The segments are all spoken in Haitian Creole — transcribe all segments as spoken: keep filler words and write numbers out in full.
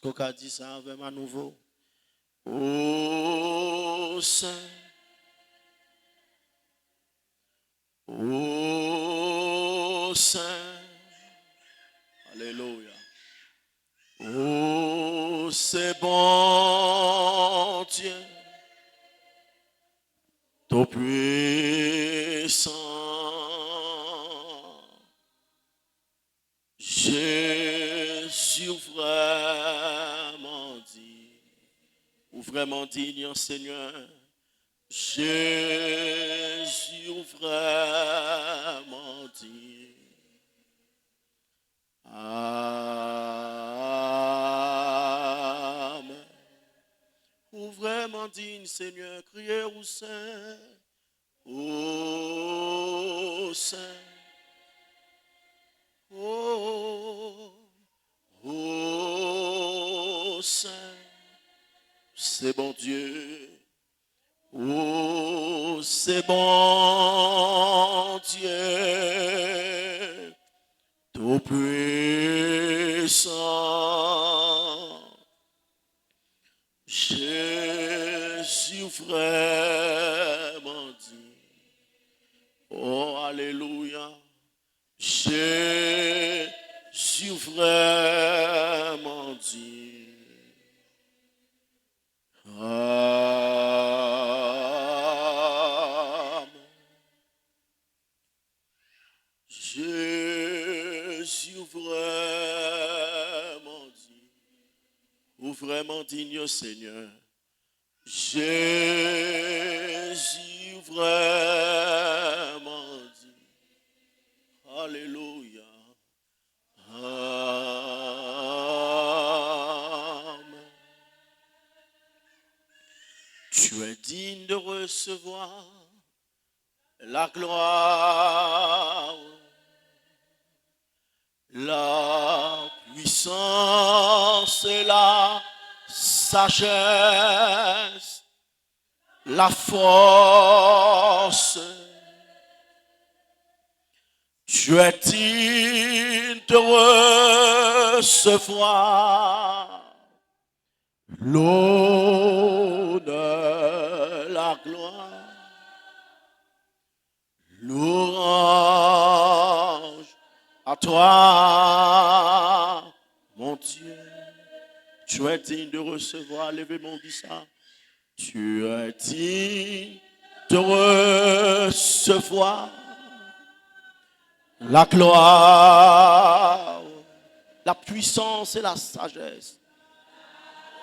Kò ka di sa avè m anouvo. O Sen, o Sen. Alelouya. O Sen Bondye Toupwisan. Jezi, ou vrèman diy. Ou vrèman diy, Senyè. Jezi, ou vrèman diy. Amèn. Ou vrèman diy, Senyè. Kriye ou Sen. O Sen. O, o Sen. Se Bondye. O Sen Bondye Toupwisan. Jezi, ou vrèman diy. O, alelouya. Jezi, ou vrèman diy. Amèn. Jezi, ou vrèman diy. Ou vrèman diy, Senyè. Jezi, ou vrèman diy. Alelouya. Amèn. Tu es digne de recevoir la gloire, la puissance et la sagesse, la force. Tu es digne de recevoir l'honneur, la gloire, louange à toi, mon Dieu. Tu es digne de recevoir, leve men w, di sa. Tu es digne de recevoir la gloire, la puissance et la sagesse.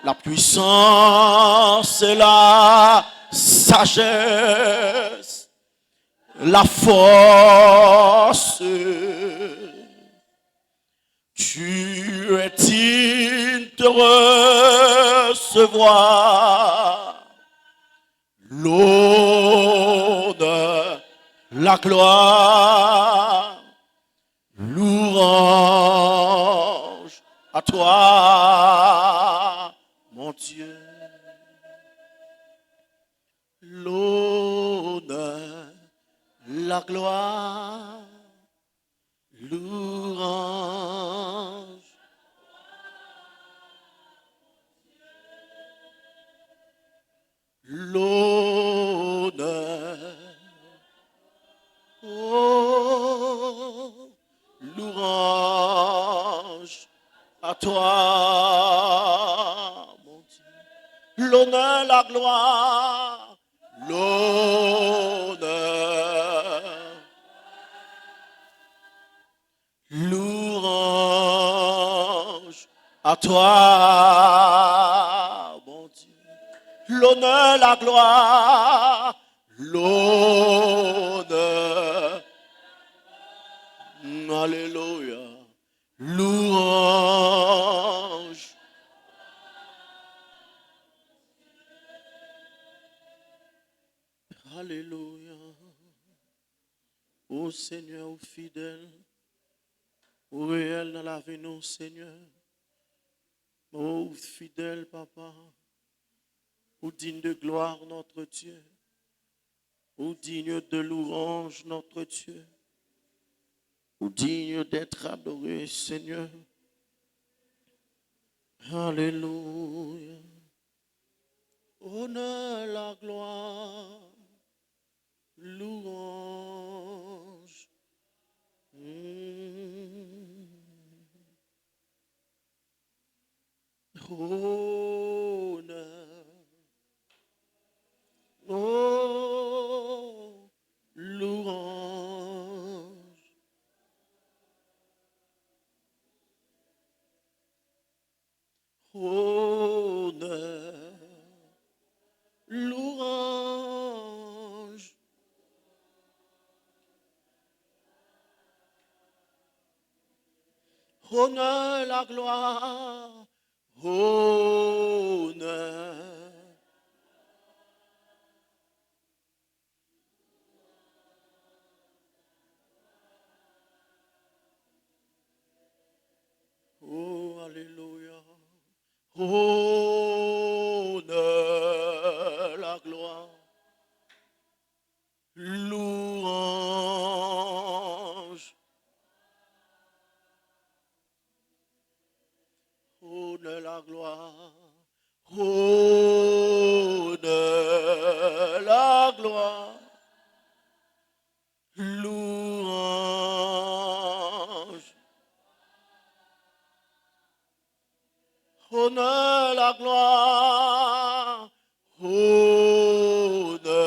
La puissance et la sagesse. La force. Tu es digne de recevoir l'honneur, la gloire, louange à toi, mon Dieu. L'honneur, la gloire, louange, l'honneur, oh, louange à toi, mon Dieu. L'honneur, la gloire, l'honneur, louange à toi, mon Dieu. L'honneur, la gloire, l'honneur. Alléluia. Louange. Alelouya. O Senyè, ou fidèl, ou reyèl nan lavi nou, Senyè. O, ou fidèl, Papa. Ou digne de gloire, notre Dieu. Ou digne de louange, notre Dieu. Ou digne d'être adoré, Seigneur. Alelouya. Onè, laglwa, louwanj. Mm. Onè. Oh, louwanj. Onè, louwanj. Onè, laglwa, onè. Oh, alelouya. Onè, laglwa, louwanj. Onè, laglwa, onè, laglwa, louwanj. Onè, laglwa, onè,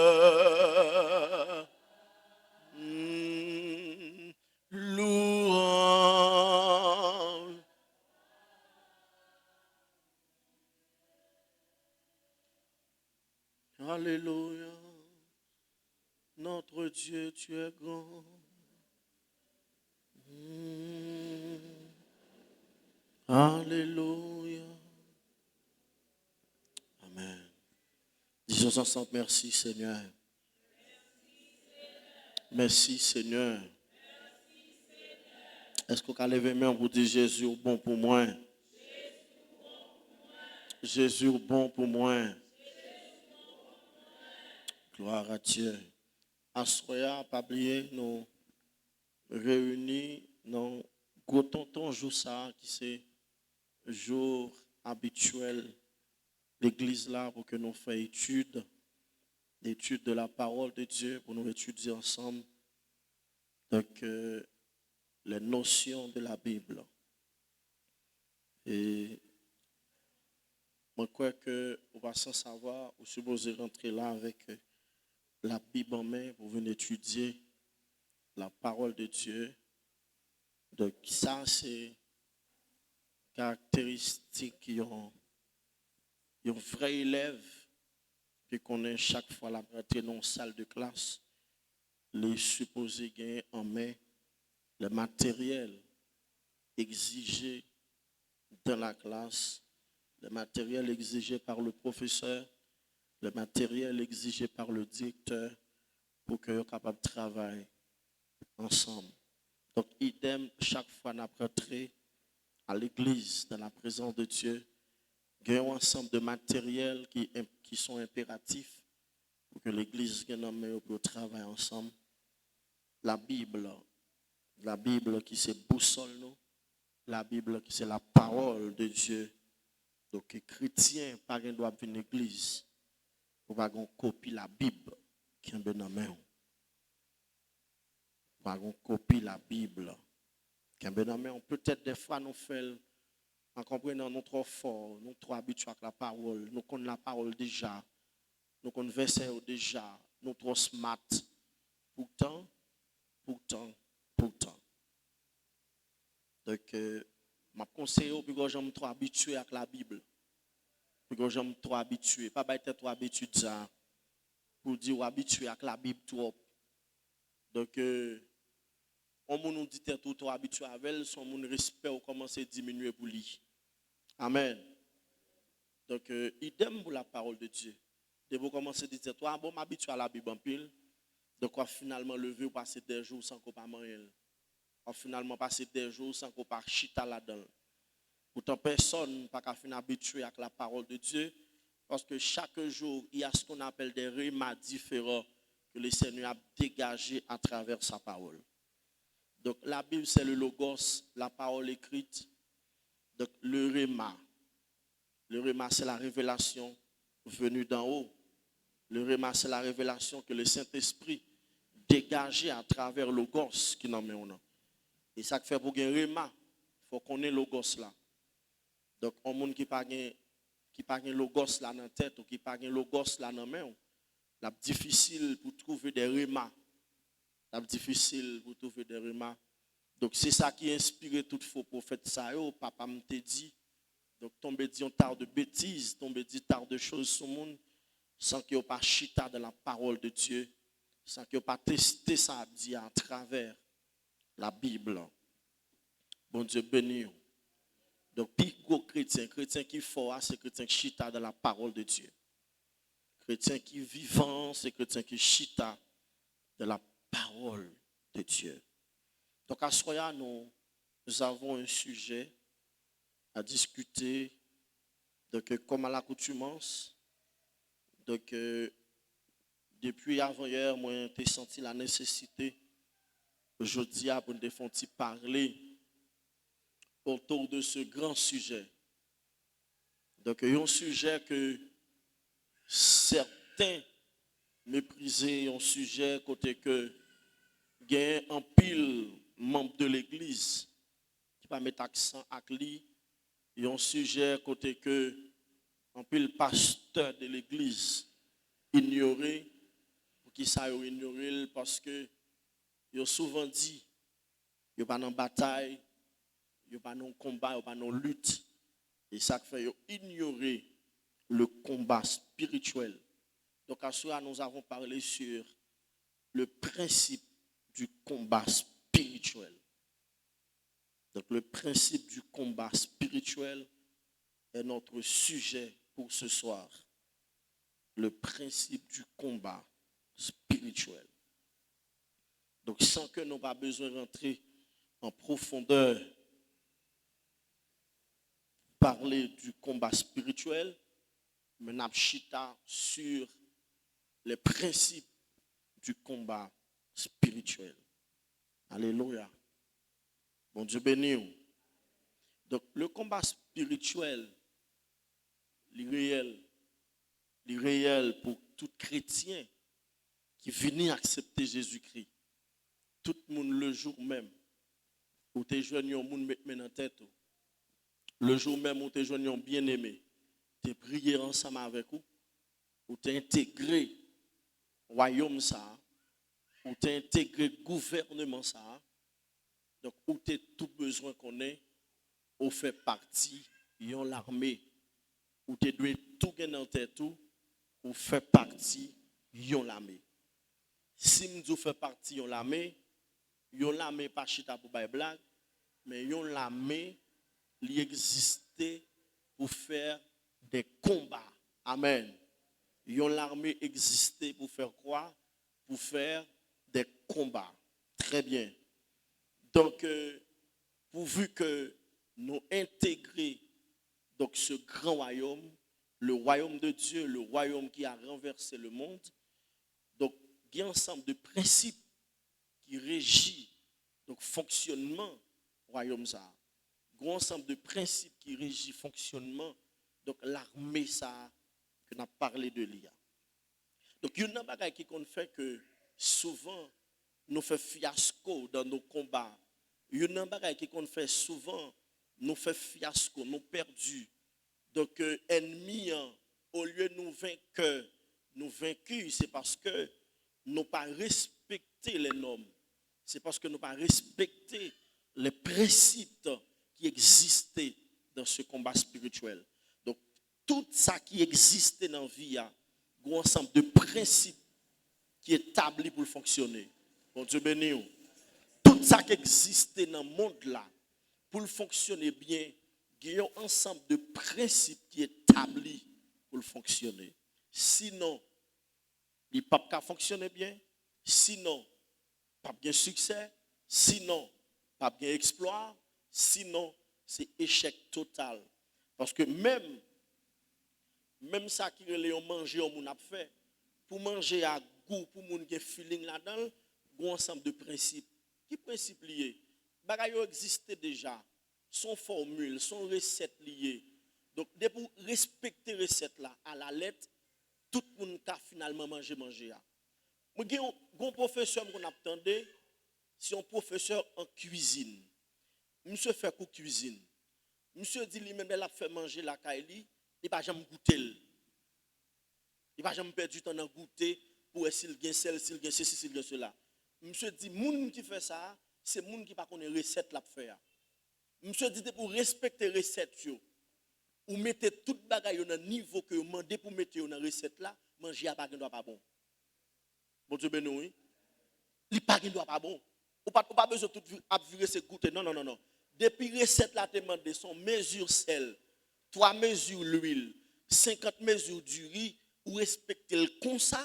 mm, louwanj. Alelouya. Notre Dieu, tu es grand. Mm. Alelouya. Amen. Disons ensemble, merci Seigneur. Mèsi, Senyè. Èske w ka leve men w pou di, Jezi, ou bon pou mwen? Jezi, ou bon pou mwen. Glwa a Dye. Aswè a, pa bliye, nou reyini nan gwo tonton jou sa a ki se jou abityèl legliz la pou ke nou fè etid, etid de la parole de Dieu, pou nou etidye ansanm. Donk, euh, les notions de la Bible. E mwen kwè ke ou pa san savwa, ou sipoze rantre la avèk, euh, la Bib an men pou vin etidye la parole de Dieu. Donk, sa se karakteristik yon, yon vrè elèv ki konnen chak fwa l ap rantre nan yon sal de klas, li sipoze gen an men le matériel exigé dans la classe, le matériel exigé par le professeur, le matériel exigé par le directeur, pou ke yo kapab travay ansanm. Donk, idèm, chak fwa n ap rantre a legliz, dans la présence de Dieu, gen yon ansanm de materyèl ki, ki sont impératifs pou ke legliz gen nan men yo pou yo travay ansanm. La Bible, la Bible ki se bousòl nou, la Bible ki se la parole de Dieu. Donk, kretyen pa gen dwa ap vin legliz pou pa gen yon kopi la Bib kenbe nan men w. Pa gen yon kopi la Bib kenbe nan men w. Petèt dèfwa nou fè l an konprenan nou twò fò, nou twò abitye ak la pawòl, nou konn la pawòl deja, nou konn vèsè yo deja, nou twò smart. Poutan, poutan, poutan. Donk, euh, m ap konseye w, piga w janm twò abitye ak la Bib. Piga w janm twò abitye. Pa bay tèt ou abitid sa a pou w di w abitye ak la Bib twòp. Donk, euh, yon moun ou di tèt ou twò abitye avè l, se yon moun respè w kòmanse diminye pou li. Amèn. Donk, euh, idèm pou la parole de Dieu. Depi w kòmanse di tèt ou, a bon, m abitye a la Bib anpil. Donk, w ap finalman leve, w pase dè jou san ke w pa manyen l. W ap finalman pase dè jou san ke w pa chita ladan l. Poutan, pèsonn pa ka fin abitye ak la parole de Dieu, paske chak jou, il y a ce qu'on appelle des rhémas différents que le Seigneur a dégagé à travers sa parole. Donc, la Bible, c'est le Logos, la parole écrite. Donc, le rhéma, Le rhema, c'est la révélation venue d'en haut. Le rhema, c'est la révélation que le Saint-Esprit dégaje à travers Logos ki nan men w nan. E sa k fè pou gen rhema, fò konnen Logos la. Donk, yon moun ki pa gen, ki pa gen Logos la nan tèt ou, ki pa gen Logos la nan men w, l ap difisil pou twouve de rhema. L ap difisil pou twouve de rhema. Donk, se sa ki enspire tout fo pwofèt sa yo, papa m te di. Donk, tonbe di yon ta de betiz, tonbe di ta de choz sou moun, san ke yo pa chita dans la parole de Dieu, san ke yo pa teste sa ap di a atravè la Bib. Bondye beni w. Donk, pi gwo kretyen, kretyen ki fò a, se kretyen ki chita dans la parole de Dieu. Kretyen ki vivan, se kretyen ki chita dans la parole de Dieu. Donk, aswè a, nou, nous avons un sujet à discuter. Donk, euh, comme à l'accoutumance, donk, euh, depi avanyè, mwen te santi la nesesite jodi a pou n te fè yon ti pale autour de ce grand sujet. Donk, yon sijè ke sèten meprize, yon sijè kote ke gen anpil manm de legliz ki pa met aksan ak li, yon sijè kote ke anpil pastè de legliz inyore. Poukisa yo inyore l? Paske yo souvan di yo pa nan batay, yo pa nan konba, yo pa nan lit. E sa k fè yo inyore le combat spirituel. Donc, aswè a, nous avons parlé sur le principe du combat spirituel. Donc, le principe du combat spirituel est notre sujet pour ce soir. Le principe du combat spirituel. Donk, san ke nou pa bezwen rantre an pwofondè, pale du combat spirituel, men n ap chita sur les principes du combat spirituel. Alelouya. Bondye beni w. Donk, le combat spirituel, li reyèl. Li reyèl pou tout kretyen ki vini aksepte Jezikri. Tout moun, le jou menm, ou te jwenn yon moun met men nan tèt ou. Le jou menm, ou te jwenn yon byeneme, te priye ansanm avèk ou. Ou te entegre wayòm sa a. Ou te entegre gouvènman sa a. Donk, ou te tou bezwen konnen ou fè pati yon lame. Ou te dwe tou gen nan tèt ou, ou fè pati yon lame. Si m di w fè pati yon lame, yon lame pa chita pou bay blag, men yon lame, li egziste pou fè de konba. Amèn. Yon lame egziste pou fè kwa? Pou fè de konba. Très bien. Donc, euh, pourvu que nous intégrer donc ce grand royaume, le royaume de Dieu, le royaume qui a renversé le monde, donc, il y a un ensemble de principes ki reji, donk, fonksyonman wayòm sa a. Gon ansanm de prensip ki reji fonksyonman, donk, lame sa a ke n ap pale de li a. Donk, youn nan bagay ki konn fè ke souvan nou fè fyasko dans nos combats, youn nan bagay ki konn fè souvan nou fè fyasko, nou pèdi, donk, euh, ènmi an, olye nou venkè, nou venki, se paske nou pa respekte les normes. Se paske nou pa respekte les principes qui existaient dans ce combat spirituel. Donk, tout sa ki egziste nan vi a, gon ansanm de prensip ki etabli pou l fonksyone. Bondye beni w. Tout sa ki egziste nan mond la, pou l fonksyone byen, gen yon ansanm de prensip ki etabli pou l fonksyone. Sinon, li p ap ka fonksyone byen. Sinon, p ap gen siksè. Sinon, p ap gen eksplwa. Sinon, se echèk total. Paske menm, menm sa ki rele yon manje yon moun ap fè, pou manje a gou, pou moun gen feeling ladan l, gon ansanm de prensip. Ki prensip li ye? Bagay yo egziste deja. Se yon fòmil, se yon resèt li ye. Donk, depi w respekte resèt la alalèt, tout moun ka finalman manje manje a. Mwen gen yon, gen yon pwofesè m konn ap tande, se yon pwofesè an kwizin. Misye fè kou kwizin. Misye di li menm lè l ap fè manje lakay li, li pa janm goute l. Li pa janm pèdi tan nan goute pou wè si l gen sèl, si l gen sesi, si l gen sela. Misye di moun ki fè sa a, se moun ki pa konnen resèt l ap fè a. Misye di depi w respekte resèt yo, ou mete tout bagay yo nan nivo ke yo mande pou mete yo nan resèt la, manje a pa gen dwa pa bon. Bondye beni w, wi. Li pa gen dwa pa bon. Ou pa, ou pa bezwen tout vi-, ap vire se goute. Non, non, non, non. Depi resèt la te mande se yon mezi sèl, twa mezi lwil, senkant mezi diri, ou respekte l konsa,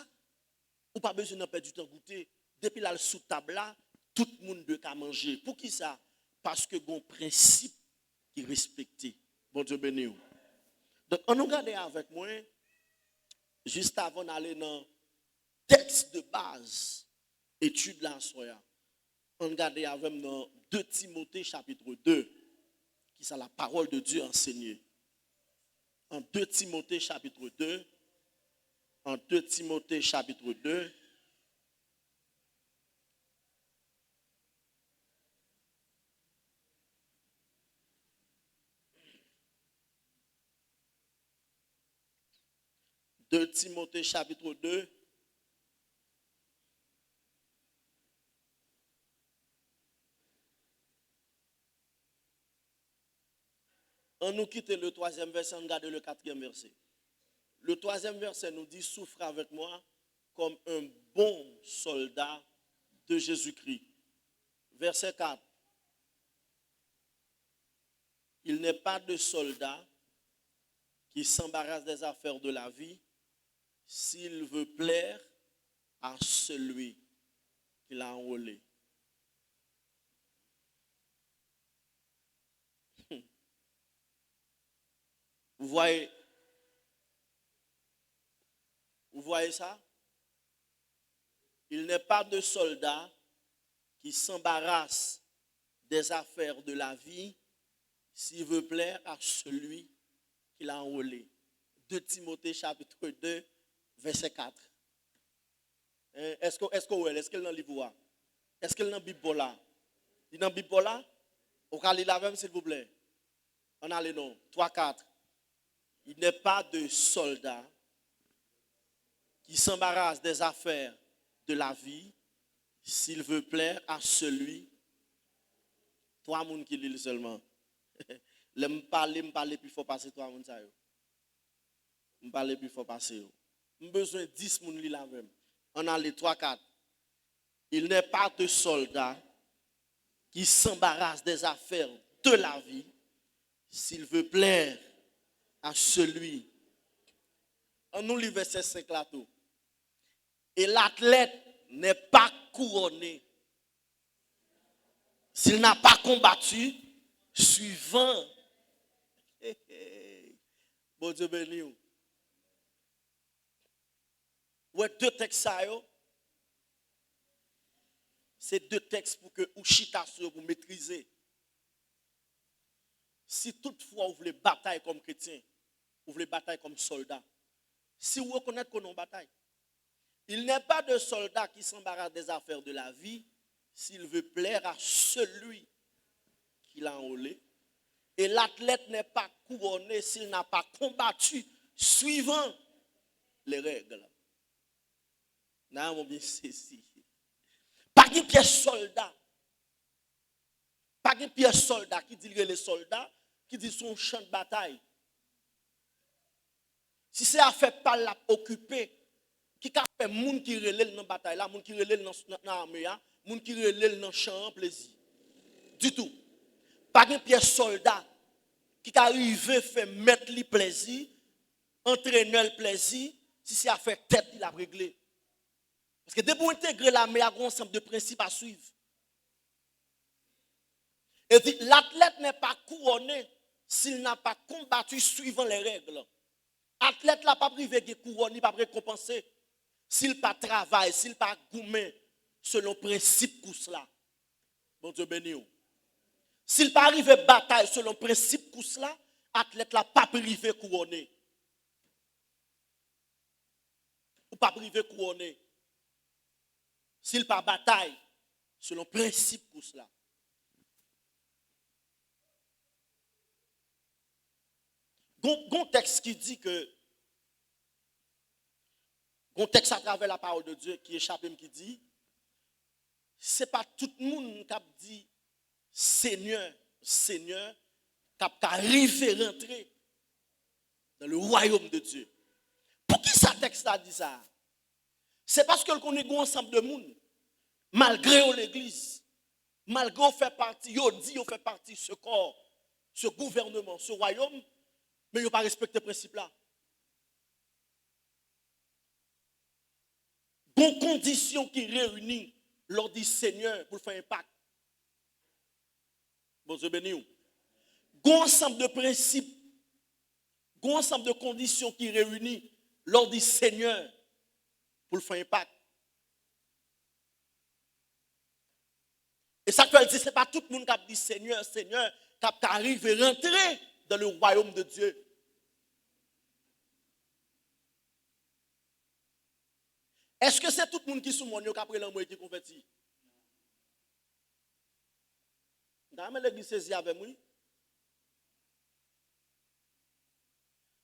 ou pa bezwen nan pèdi tan goute. Depi l al sou tab la, tout moun dwe ka manje. Poukisa? Paske gen yon prensip ki respekte. Bondye beni w. Donk, ann nou gade avèk mwen, jis avan n ale nan tèks de baz etid la aswè a. Ann gade avè m nan de Timote chapitre de, ki sa la parole de Dieu enseigne. En de Timote chapitre de, en de Timote chapitre de, de Timote chapitre de, ann nou kite le twazyèm vèsè, ann gade le katriyèm vèsè. Le twazyèm vèsè nou di, souffre avec moi comme un bon soldat de Jésus-Christ. Verset quatre. Il n'est pas de soldat qui s'embarrasse des affaires de la vie s'il veut plaire à celui qui l'a enrôlé. Vous voyez, vous voyez ça? Il n'est pas de soldat qui s'embarrasse des affaires de la vie s'il veut plaire à celui qui l'a enrôlé. De Timote chapitre de, vèsè kat. Hein, èske, èske w wè l? Èske l nan liv ou a? Èske l nan Bib pa w la? Li nan Bib pa w la? Ou ka li l avè m, silvouplè? Ann ale non. Twa, kat. Il n'est pas de soldat qui s'embarrasse des affaires de la vie s'il veut plaire à celui. Twa moun ki li l sèlman. Lè m pale, m pale pi fò pase twa moun sa yo. M pale pi fò pase yo. M bezwen dis moun li l avè m. Ann ale, twa, kat. Il n'est pas de soldat qui s'embarrasse des affaires de la vie s'il veut plaire à celui. Ann nou li vèsè senk la tou. Et l'athlète n'est pas couronné s'il n'a pas combattu suivant. Bondye beni w. Ou wè de tèks sa yo, se de tèks pou ke ou chita sou yo pou metrize. Si toutfwa ou vle batay kòm kretyen, ou vle batay kòm sòlda, si ou rekonèt ke w nan yon batay, il n'est pas de soldat qui s'embarrasse des affaires de la vie s'il veut plaire à celui qui l'a enrôlé. Et l'athlète n'est pas couronné s'il n'a pas combattu suivant les règles. Nan yon byen sezi. Pa gen pyès sòlda. Pa gen pyès sòlda ki di l rele sòlda, ki di l se yon chan de batay. Si se afè pa l l ap okipe, ki ka fè moun ki rele l nan batay la, moun ki rele l nan, nan, nan ame a, moun ki rele l nan chan an plezi. Ditou. Pa gen pyès sòlda ki ka rive fè mèt li plezi, antrenè l plezi, si se afè tèt li l ap regle. Paske depi w entegre lame a, gen yon ansanm de prensip a swiv. E di, l'athlète n'est pas couronné s'il n'a pas combattu suivant les règles. Atlèt la p ap rive gen kouwòn, li p ap rekonpanse si l pa travay, si l pa goumen selon prensip kous la. Bondye beni w. Si l pa rive batay selon prensip kous la, atlèt la p ap rive kouwone. Ou p ap rive kouwone si l pa batay selon prensip kous la. Gon, gon tèks ki di ke, gon tèks atravè la parole de Dieu ki echape m ki di, se pa tout moun k ap di Senyè, Senyè, k ap ka rive rantre dans le royaume de Dieu. Poukisa tèks la di sa? Se paske l konnen gen yon ansanm de moun, malgre yo legliz, malgre yo fè pati, yo di yo fè pati ce corps, ce gouvernement, ce royaume, men yo pa respekte prensip la. Gon kondisyon ki reyini lè w di Senyè pou l fè enpak. Bondye beni w. Gon ansanm de prensip, gon ansanm de kondisyon ki reyini lè w di Senyè pou l fè enpak. E sa k fè l di, se pa tout moun k ap di Senyè, Senyè, k ap ka rive rantre dans le royaume de Dieu. Èske se tout moun ki sou mòn yo k ap rele anmwey ki konvèti? M ta renmen legliz sezi avè m, wi.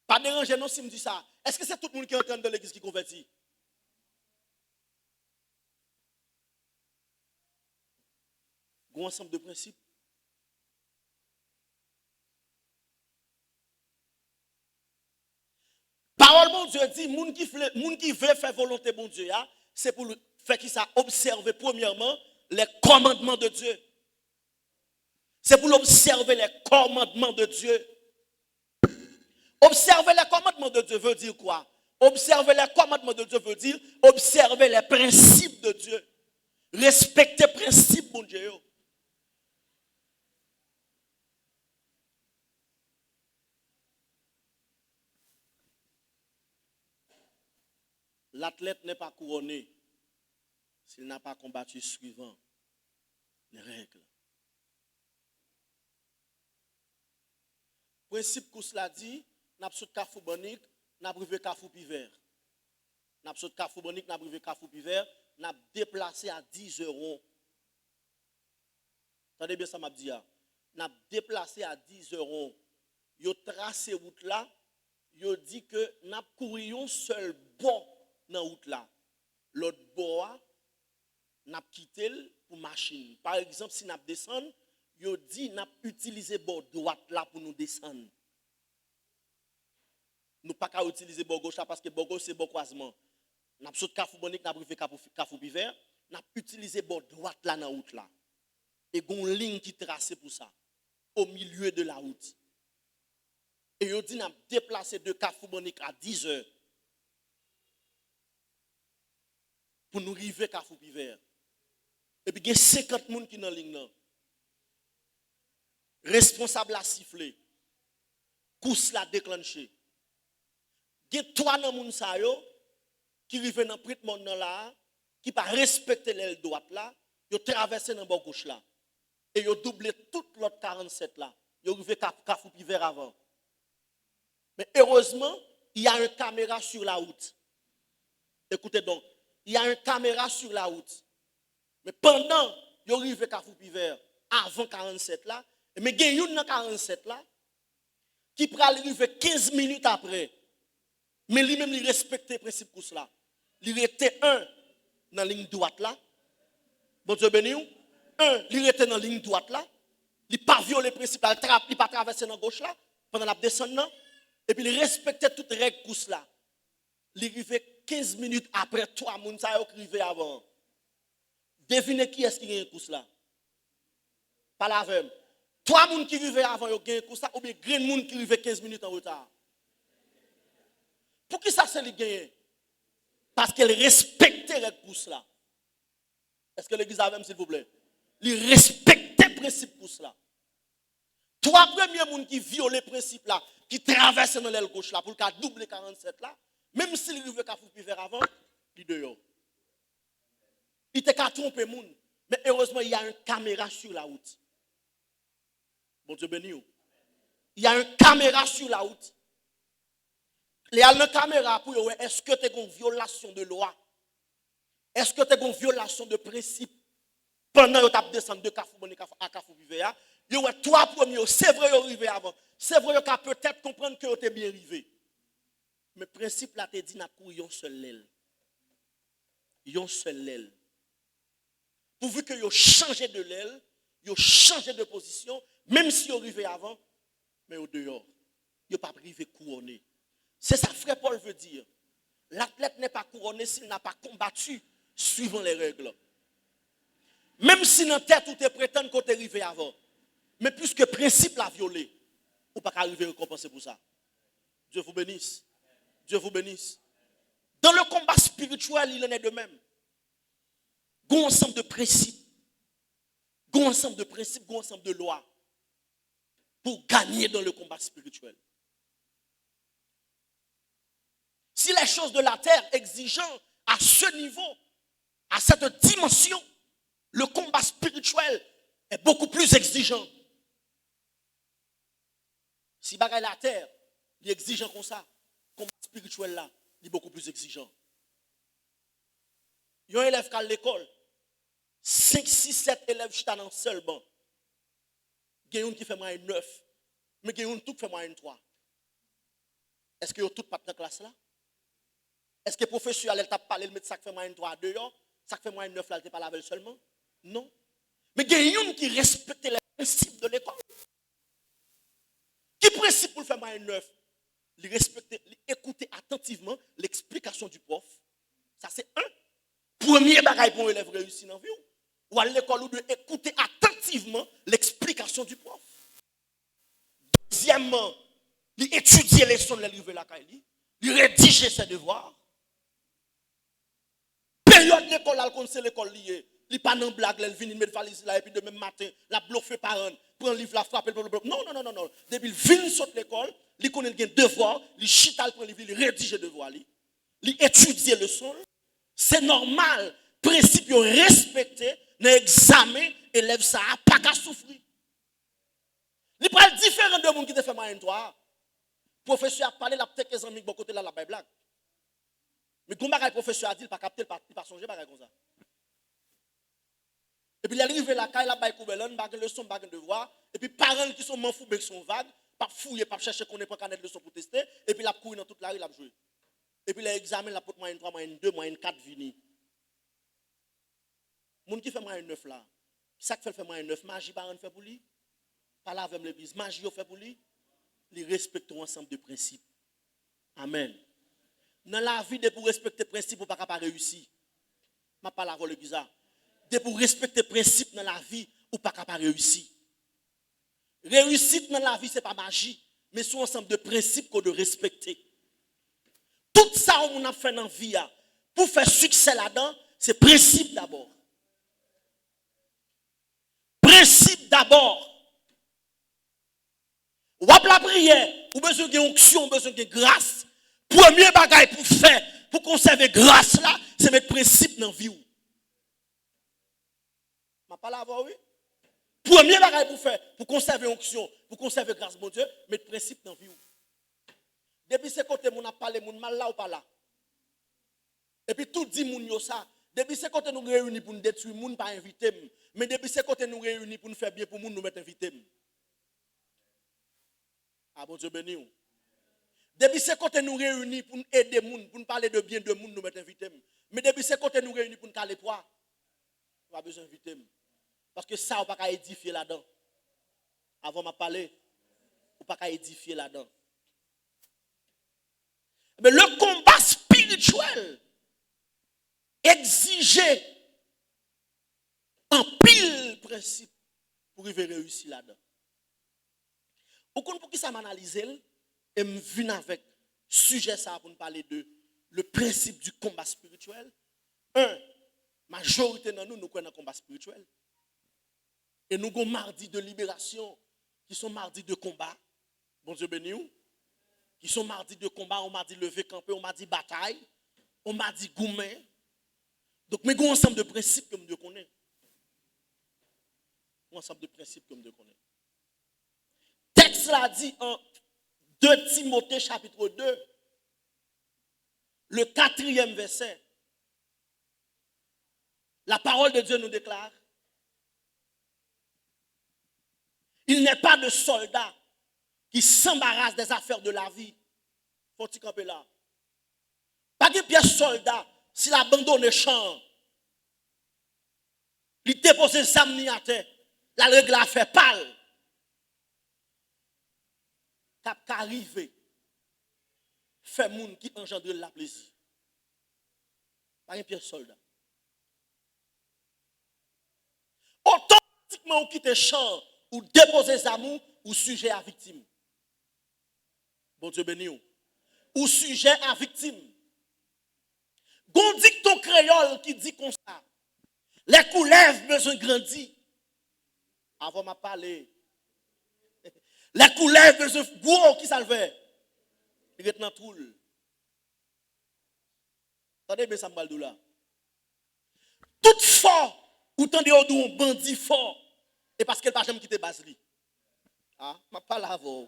Pa deranje non si m di sa. Èske se tout moun ki antre anndan legliz ki konvèti? Gon ansanm de prensip. Pawòl Bondye di, moun ki vle, moun ki vle fè volonte Bondye a, se pou l fè kisa? Obsève, premyèman, les commandements de Dieu. Se pou l obsève les commandements de Dieu. Observer les commandements de Dieu veut dire quoi? Observer les commandements de Dieu veut dire observer les principes de Dieu. Respekte prensip Bondye yo. L'athlète n'est pas couronné s'il n'a pas combattu suivant les règles. Prensip kous la di, n ap sot Kafou Bannik, n ap rive Kafou Pivè. N ap sot Kafou Bannik, n ap rive Kafou Pivè, n ap deplase a dizè won. Tande byen sa m ap di a. N ap deplase a dizè won. Yo trase wout la, yo di ke n ap kouri yon sèl bò nan wout la. Lòt bò a, n ap kite l pou machin. Pa egzanp, si n ap desann, yo di n ap itilize bò dwat la pou nou desann. Nou pa ka itilize bò goch la paske bò goch se bò kwazman. N ap sot Kafou Bannik, n ap rive Kafou, Kafou Pivè, n ap itilize bò dwat la nan wout la. E gon liy ki trase pou sa, au milieu de la route. E yo di n ap deplase de Kafou Bannik a dizè pou nou rive Kafou Pivè. Epi gen senkant moun ki nan liy nan. Responsab la sifle. Kous la deklanche. Gen twa nan moun sa yo ki rive nan pwent mòn nan la a, ki pa respekte lèl dwat la, yo travèse nan bò goch la. E yo double tout lòt karannsèt la. Yo rive Ka-, Kafou Pivè avan. Men erezman, il y a une caméra sur la route. Écoutez donc, il y a une caméra sur la route. Men pandan yo rive Kafou Pivè avan karannsèt la, men gen youn nan karannsèt la ki pral rive kenz minit apre. Men li menm li respekte prensip kous la. Li rete en nan liy dwat la. Bondye beni w. En, li rete nan liy dwat la. Li pa vyole prensip la, li tra-, li pa travèse nan goch la pandan l ap desann nan. Epi li respekte tout règ kous la. Li rive kenz minit apre twa moun sa yo ki rive avan an. Devine kiyès ki genyen kous la? Pale avè m. Twa moun ki rive avan yo genyen kous la, oubyen grenn moun ki rive kenz minit an reta? Poukisa se li ki genyen? Paske l respekte règ kous la. Èske legliz avè m, silvouplè? Li respekte prensip kous la. Twa premye moun ki vyole prensip la, ki travèse nan lèl goch la pou l ka double karannsèt la, menm si l rive Kafou Pivè avan, li deyò. Li te ka twonpe moun, men erezman, il y a une caméra sur la route. Bondye beni w. Il y a un caméra sur la route. Lè y al nan kamera pou yo wè èske te gen vyolasyon de lwa. Èske te gen vyolasyon de prensip pandan yo t ap desann de Kafou Bòn a Kafou Pivè a? Yo wè twa premye yo, se vre yo rive avan. Se vre yo ka petèt konprann ke yo te byen rive. Men prensip la te di n ap kouri yon sèl lèl. Yon sèl lèl. Pouvi ke yo chanje de lèl, yo chanje de pozisyon, menm si yo rive avan, men yo deyò. Yo p ap rive kouwone. C'est ça, frère Paul veut dire. L'athlète n'est pas couronné s'il n'a pas combattu suivant les règles. Menm si nan tèt ou te pretann ke w te rive avan, men piske prensip la vyole, ou pa ka rive rekonpanse pou sa. Dieu vous bénisse. Dieu vous bénisse. Dans le combat spirituel, il en est de même. Gon ansanm de prensip. Gon ansanm de prensip, gon ansanm de lwa pou w ganye dans le combat spirituel. Si les choses de la terre exigeant à ce niveau, à cette dimension, le combat spirituel est beaucoup plus exigeant. Si bagay latè, li egzijan konsa, konba espirityèl la, li bokou plis egzijan. Yon elèv k al lekòl, senk, sis, sèt elèv chita nan sèl ban. Gen youn ki fè mwayèn nèf, men gen youn tou k fè mwayèn twa. Èske yo tout pa t nan klas la? Èske pwofesè a, lè l t ap pale, l met sa k fè mwayèn twa a deyò, sa k fè mwayèn nèf la, l te pale avè l sèlman? Non. Men gen youn ki respekte les principes de l'école. Ki prensip pou l fè mwayèn nèf? Li respekte, li ekoute atantivman l'explication du prof. Sa se en. Premye bagay pou yon elèv reyisi nan vi w, ou al lekòl, ou dwe ekoute atantivman l'explication du prof. Dezyèmman, li etidye leson l lè l rive lakay li, li redije ses devoirs. Peryòd lekòl la, l konn se lekòl li ye. Li pa nan blag, lè l vini, l met valiz li la, epi demen maten, l ap blofe paran l, pran liv la, frape l, blablabla. Non, non, non, non, non. Depi l vin sot lekòl, li konnen l gen devwa, li chita, l pran liv li, li redije devwa li. Li etidye leson l. Se nòmal, prensip yo respekte nan egzamen, elèv sa a pa ka soufri. Li pral diferan de moun ki te fè mwayèn twa a. Pwofesè a ap pale, l ap teke zanmi bò kote l la, l ap bay blag. Men gon bagay pwofesè a di, li pa kapte, li pa, li pa sonje bagay konsa. Epi lè l rive lakay, l ap bay koubèlann, pa gen leson, pa gen devwa. Epi paran l ki se yon manfouben, ki se yon vag, p ap fouye, p ap chèche konnen, pran kanèt leson pou teste. Epi l ap kouri nan tout lari, l ap jwe. Epi lè egzamen, l ap pot mwayèn twa, mwayèn de, mwayèn kat vini. Moun ki fè mwayèn nèf la, sa k fè l fè mwayèn nèf? Maji paran l fè pou li? Pale avè m legliz, maji yo fè pou li? Li respekte yon ansanm de prensip. Amèn. Nan lavi, depi w respekte prensip, ou pa ka pa reyisi. M ap pale avè w legliz la. Depi w respekte prensip nan lavi, ou pa ka pa reyisi. Reyisit nan lavi se pa maji, men se yon ansanm de prensip ke w dwe respekte. Tout sa yon moun ap fè nan vi a, pou fè siksè ladan, se prensip dabò. Prensip dabò. W ap lapriyè, ou bezwen gen onksyon, ou bezwen gen gras. Premye bagay pou fè, pou konsève gras la, se met prensip nan vi w. M ap pale avè w, wi. Premye bagay pou fè, pou konsève onksyon, pou konsève gras Bondye, met prensip nan vi w. Depi se kote moun ap pale moun mal la, ou pa la. Epi tou di moun yo sa. Depi se kote nou reyini pou n detwi moun, pa envite m. Men depi se kote nou reyini pou n fè byen pou moun, nou mèt envite m. A, Bondye beni w. Depi se kote nou reyini pou n ede moun, pou n pale de byen de moun, nou mèt envite m. Men depi se kote nou reyini pou n kale pwa, ou pa bezwen envite m. Paske sa ou pa ka edifye ladan. Avan m ap pale, ou pa ka edifye ladan. Ebyen, le combat spirituel egzije anpil prensip pou rive reyisi ladan. Ou konn poukisa m analize l e m vin avèk sijè sa a pou n pale de le principe du combat spirituel? En, majorite nan nou, nou kwè nan konba espirityèl. E nou gon madi de liberasyon, ki se yon madi de konba. Bondye beni w. Ki se yon madi de konba, yon madi leve kanpe, yon madi batay, yon madi goumen. Donk, men gon ansanm de prensip ke m dwe konnen. Yon ansanm de prensip ke m dwe konnen. Tèks Apot la di an de Timote chapit de, le katriyèm vèsè, la parole de Dieu nous déclare, il n'est pas de soldat qui s'embarrasse des affaires de la vie. Fò ti kanpe la. Pa gen pyès sòlda, si l abandone chan an, li depoze zam li atè, l al regle afè pa l, k ap ka rive fè moun ki anjandre l la plezi. Pa gen pyès sòlda. Otomatikman ou kite chan an, ou depoze zam ou, ou sijè a viktim. Bondye beni w. Ou sijè a viktim. Gon dikton kreyòl ki di konsa, lè koulèv bezwen grandi, avan m ap pale, lè koulèv bezwen gwo, kisa l fè? Li ret nan twou l. Tande byen sa m pral di w la. Tout fò ou tande yo di w yon bandi fò, e paske l pa janm kite baz li. A, m ap pale avè w.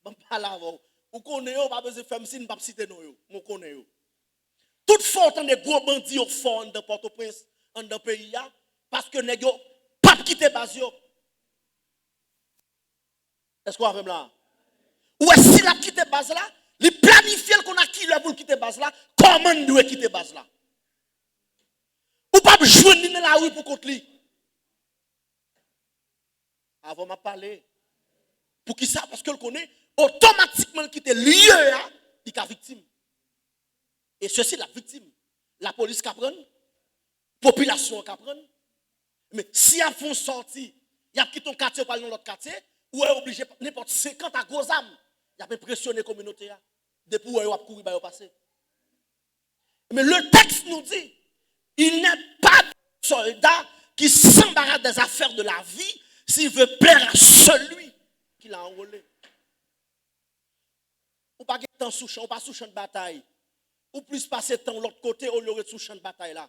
M ap pale avè w. Ou konnen yo, ou pa bezwen fè m siy, m p ap site non yo, men w konnen yo. Tout fò ou tande gwo bandi yo fò anndan Pòtoprens, anndan peyi a, paske nèg yo p ap kite baz yo. Èske w avè m la? Ou wè, si l ap kite baz la, li planifye l konn a kilè pou l kite baz la, kòman l dwe kite baz la. Ou p ap jwenn li nan lari pou kont li. Avan m ap pale. Poukisa? Paske l konnen, otomatikman l kite lye a, li ka viktim. E sesi, l ap viktim. Lapolis ka pran l, popilasyon an ka pran l. Men si y ap fè yon sòti, y ap kite yon katye pou al nan lòt katye, ou wè yo oblije nenpòt senkant a gwo zam, y ap enpresyone kominote a. Depi w wè yo ap kouri ba yo pase. Men le texte nous dit, il n'est pas de soldat qui s'embarrasse des affaires de la vie s'il veut plaire à celui qui l'a enrôlé. Ou pa gen tan sou chan, ou pa sou chan de batay. Ou plis pase tan w lòt kote olye w ret sou chan de batay la.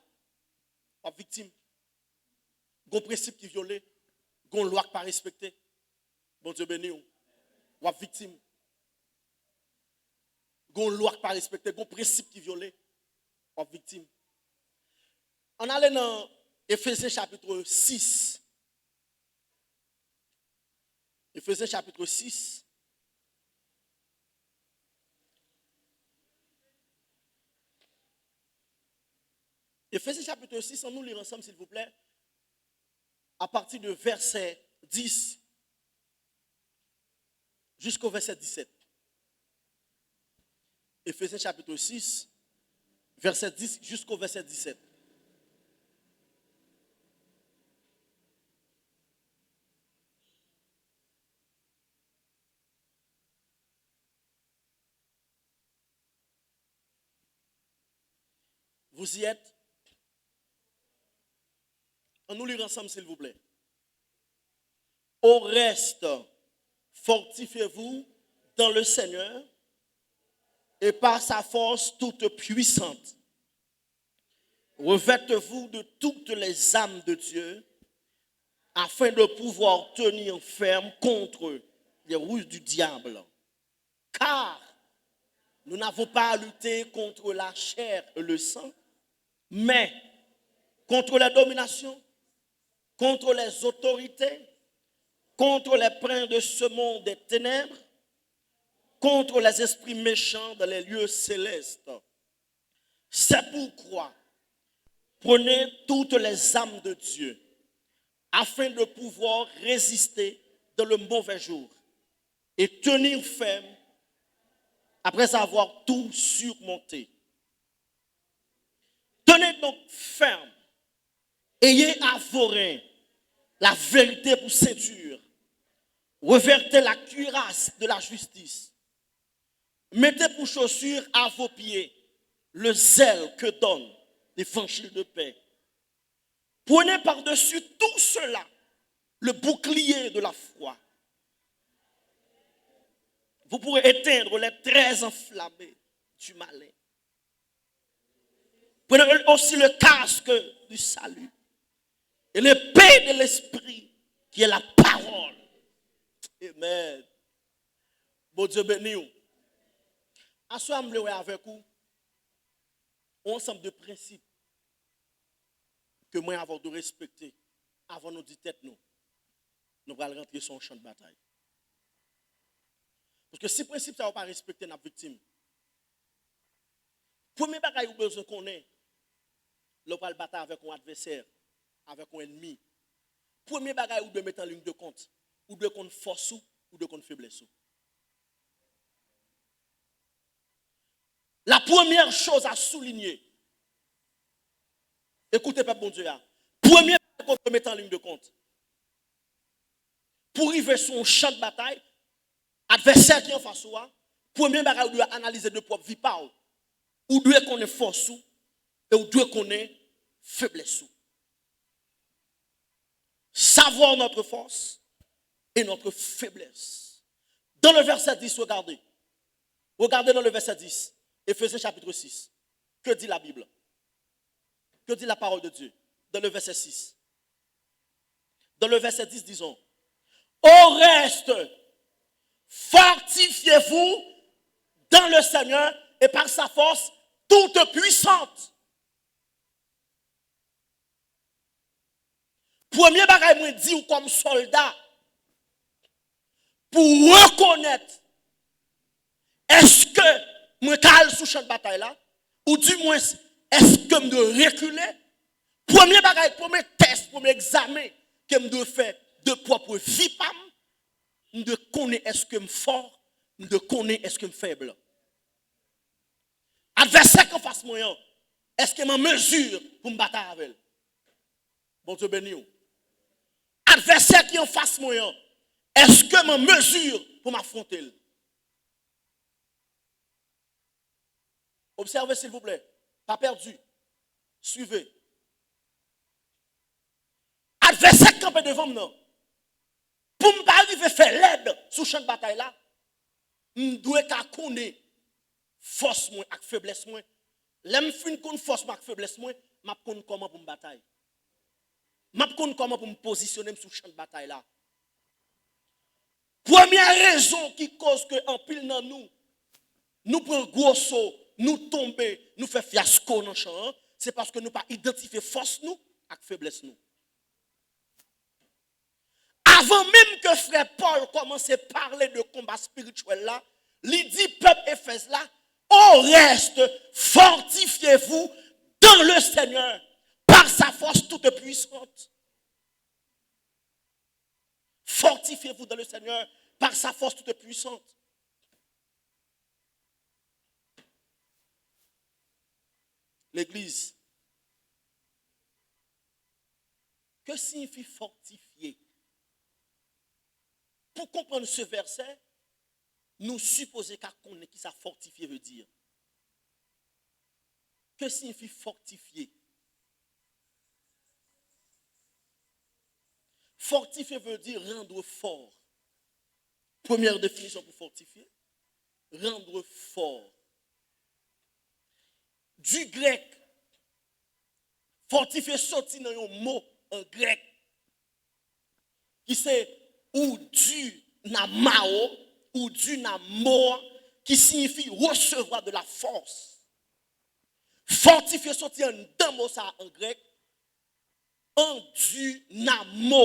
W ap viktim. Gon prensip ki vyole, gon lwa k pa respekte. Bondye beni w. W ap viktim. Gon lwa k pa respekte, gon prensip ki vyole. W ap viktim. Ann ale nan Efezyen chapit sis. Efezyen chapit sis. Efezyen chapit sis, ann nou li ansanm, silvouplè, apati de vèsè dis jisko vèsè disèt. Efezyen chapit sis, vèsè dis jisko vèsè disèt. Vous y êtes? Ann nou li ansanm, silvouplè. Au reste, fortifiez-vous dans le Seigneur et par sa force toute puissante. Revêtez-vous de toutes les armes de Dieu afin de pouvoir tenir ferme contre les ruses du diable. Car nous n'avons pas à lutter contre la chair et le sang, mais contre les dominations, contre les autorités, contre les princes de ce monde des ténèbres, contre les esprits méchants dans les lieux célestes. C'est pourquoi prenez toutes les armes de Dieu afin de pouvoir résister dans le mauvais jour et tenir ferme après avoir tout surmonté. Tenez donc ferme, ayez à vos reins la vérité pour ceinture, revêtez la cuirasse de la justice, mettez pour chaussure à vos pieds le zèle que donne l'évangile de paix. Prenez par-dessus tout cela le bouclier de la foi. Vous pourrez éteindre les traits enflammés du malin. Prenez aussi le casque du salut et l'épée de l'esprit qui est la parole. Amen. Bondye beni w. Aswè a, m vle wè avèk ou yon ansanm de prensip ke mwen avè w dwe respekte avan nou di tèt nou, nou pral rantre sou yon chan de batay. Paske si prensip sa yo pa respekte, n ap viktim. Premye bagay ou bezwen konnen lè w pral batay avèk yon advèsè, avèk yon ènmi, premye bagay ou dwe mete an liy de kont, ou dwe konn fòs ou, ou dwe konn feblès ou. La première chose à souligner, ekoute pèp Bondye a, premye bagay ou dwe mete an liy de kont, pou rive sou yon chan de batay, advèsè ki anfas ou a, premye bagay ou dwe analize de pwòp vi pa w. Ou dwe konnen fòs ou e ou dwe konnen feblès ou. Savoir notre force et notre faiblesse. Dans le verset dix, regardez. Regardez dans le verset dix, Éphésiens chapitre six. Que dit la Bible? Que dit la parole de Dieu dans le verset six? Dans le verset dix, disons, au reste, fortifiez-vous dans le Seigneur et par sa force toute puissante. Premye bagay mwen di w kòm sòlda, pou rekonèt èske mwen ka al sou chan batay la, ou dimwens èske m dwe rekile. Premye bagay, premye tès, premye egzamen ke m dwe fè de pwòp vi pa m, m dwe konnen èske m fò, m dwe konnen èske m fèb. Advèsè k anfas mwen an, èske m an mezi pou m batay avè l? Bondye beni w. Advèsè ki anfas mwen an, èske m an mezi pou m afwonte l? Obsève, silvouplè. Pa pèdi. Swive. Advèsè k kanpe devan m nan, pou m pa rive fè lèd sou chan batay la, m dwe ka konnen fòs mwen ak feblès mwen. Lè m fin konn fòs mwen ak feblès mwen, m ap konn kòman pou m batay. M ap konn kòman pou m pozisyone m sou chan batay la. Premyè rezon ki koz ke anpil nan nou, nou pran gwo so, nou tonbe, nou fè fyasko nan chan an, se paske nou pa idantifye fòs nou ak feblès nou. Avan menm ke frè Pòl kòmanse pale de konba espirityèl la, li di pèp Efèz la, au reste, fortifiez-vous dans le Seigneur par sa force toute puissante. Fortifiez-vous dans le Seigneur par sa force toute puissante. Legliz, ke siyifi fòtifye? Pou konprann se vèsè, nou sipoze ka konnen kisa fòtifye vle di. Ke siyifi fòtifye? Fortifier veut dire rendre fort. Premyè definisyon pou fortifier, rendre fort. Du grec, fortifier soti nan yon mo an grèk ki se ou dunamao, ou dunamo, ki siyifi resevwa de la force. Fòtifye soti anndan mo sa a an grèk, endunamo,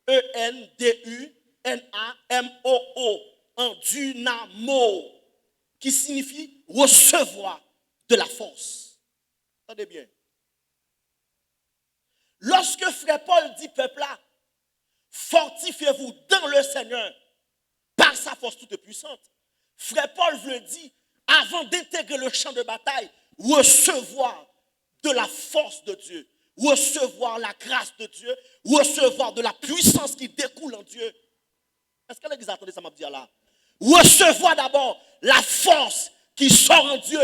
E N D U N A M O O, endunamo, ki siyifi resevwa de la force. Tande byen. Lorsque frè Pòl di pèp la, fortifiez-vous dans le Seigneur par sa force toute puissante, frè Pòl vle di, avan d'integre le champ de bataille, recevoir de la force de Dieu, recevoir la grâce de Dieu, recevoir de la puissance qui découle en Dieu. Est-ce que l'église a entendu ça m'a dit là? Recevoir d'abord la force qui sort en Dieu.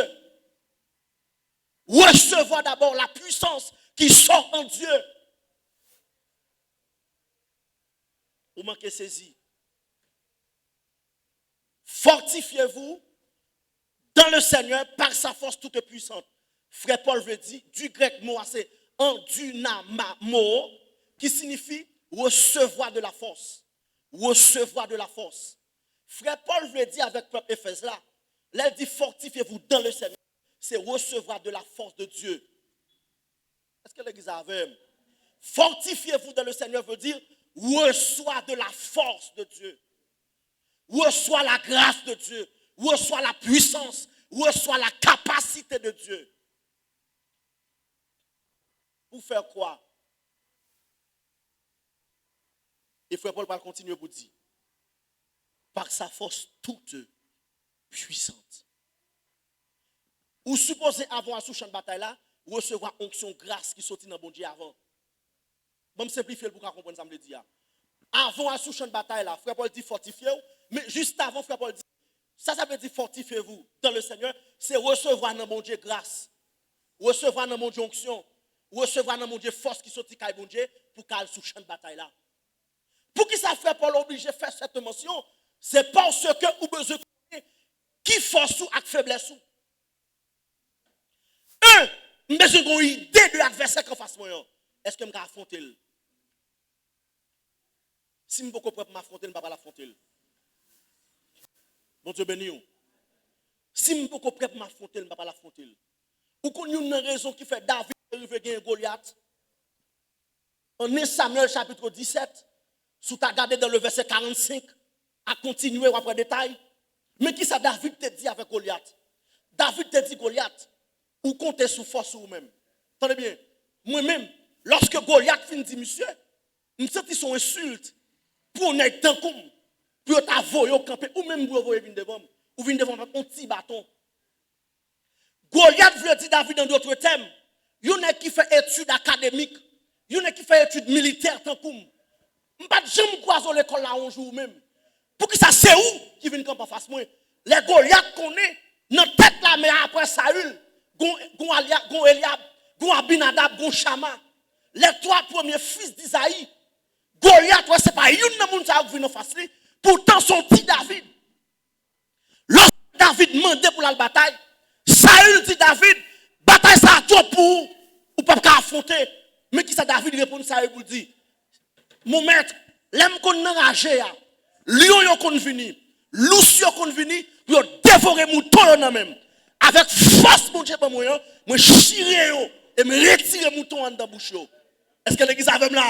Recevoir d'abord la puissance qui sort en Dieu. Ou manke sezi. Fortifiez-vous dans le Seigneur par sa force toute puissante. Frè Pòl vle di, du grèk mo a se endunamo, ki siyifi resevwa de la force. recevoir de la force. Frè Pòl vle di avèk pèp Efèz la, lè l di fortifiez-vous dans le Seigneur, se recevoir de la force de Dieu. Èske legliz avè m? Fortifiez-vous dans le Seigneur veut dire reçois de la force de Dieu. Reçois la grâce de Dieu. Reçois la puissance. Reçois la capacité de Dieu. Pour faire quoi? E frè Pòl pral kontinye pou di, par sa force toute puissante. Ou sipoze, avan w al sou chan batay la, resevwa onksyon, gras ki soti nan Bondye avan. Ban m senplifye l pou w ka konprann sa m vle di a. Avan w al sou chan batay la, frè Pòl di fòtifye w, men jis avan, frè Pòl di, sa, sa vle di fortifiez-vous dans le Seigneur, se resevwa nan Bondye gras, resevwa nan Bondye onksyon, resevwa nan Bondye fòs ki soti kay Bondye pou w ka al sou chan batay la. Poukisa frè Pòl oblije fè sèt mansyon? Se paske ou bezwen konnen ki fòs ou ak feblès ou. En, m bezwen gen yon ide de advèsè k anfas mwen an. Èske m ka afwonte l? Si m poko prè pou m afwonte l, m pa pral afwonte l. Bondye beni w. Si m poko prè pou m afwonte l, m pa pral afwonte l. Ou konn youn nan rezon ki fè David te rive genyen Golyat? An en Samyèl chapit disèt, si w ta gade dan le vèsè karannsenk a kontinye, w ap wè detay. Men kisa David te di avèk Golyat? David te di Golyat, ou konte sou fòs ou menm. Tande byen, mwen menm, lòske Golyat fin di misye, m santi se yon ensilt pou yon nèg tankou m, pou yo ta voye w kanpe, ou menm pou yo voye vin devan m, ou vin devan m avèk yon ti baton. Golyat vle di David, an dòt tèm, yon nèg ki fè etid akademik, yon nèg ki fè etid militè tankou m. M pa t janm kwaze w lekòl la yon jou ou menm. Poukisa se ou ki vin kanpe anfas mwen? Lè Golyat konnen, nan tèt lame a apre Sayil, gon, gon Alya-, gon Elyab, gon Abinadab, gon Chama, les trois premiers fils d'Isaïe, Golyat wè se pa youn nan moun sa yo k vin anfas li, poutan se yon ti David. Lòske David mande pou l al batay, Sayil di David, batay sa a twòp pou ou, ou p ap ka afwonte. Men kisa David reponn Sayil pou l di, mon maître, lè m konn nan raje a, lyon yo konn vini, lous yo konn vini pou yo devore mouton yo nan men m. Avèk fòs Bondye ban mwen an, mwen chire yo e m retire mouton an anndan bouch yo. Èske legliz avè m la?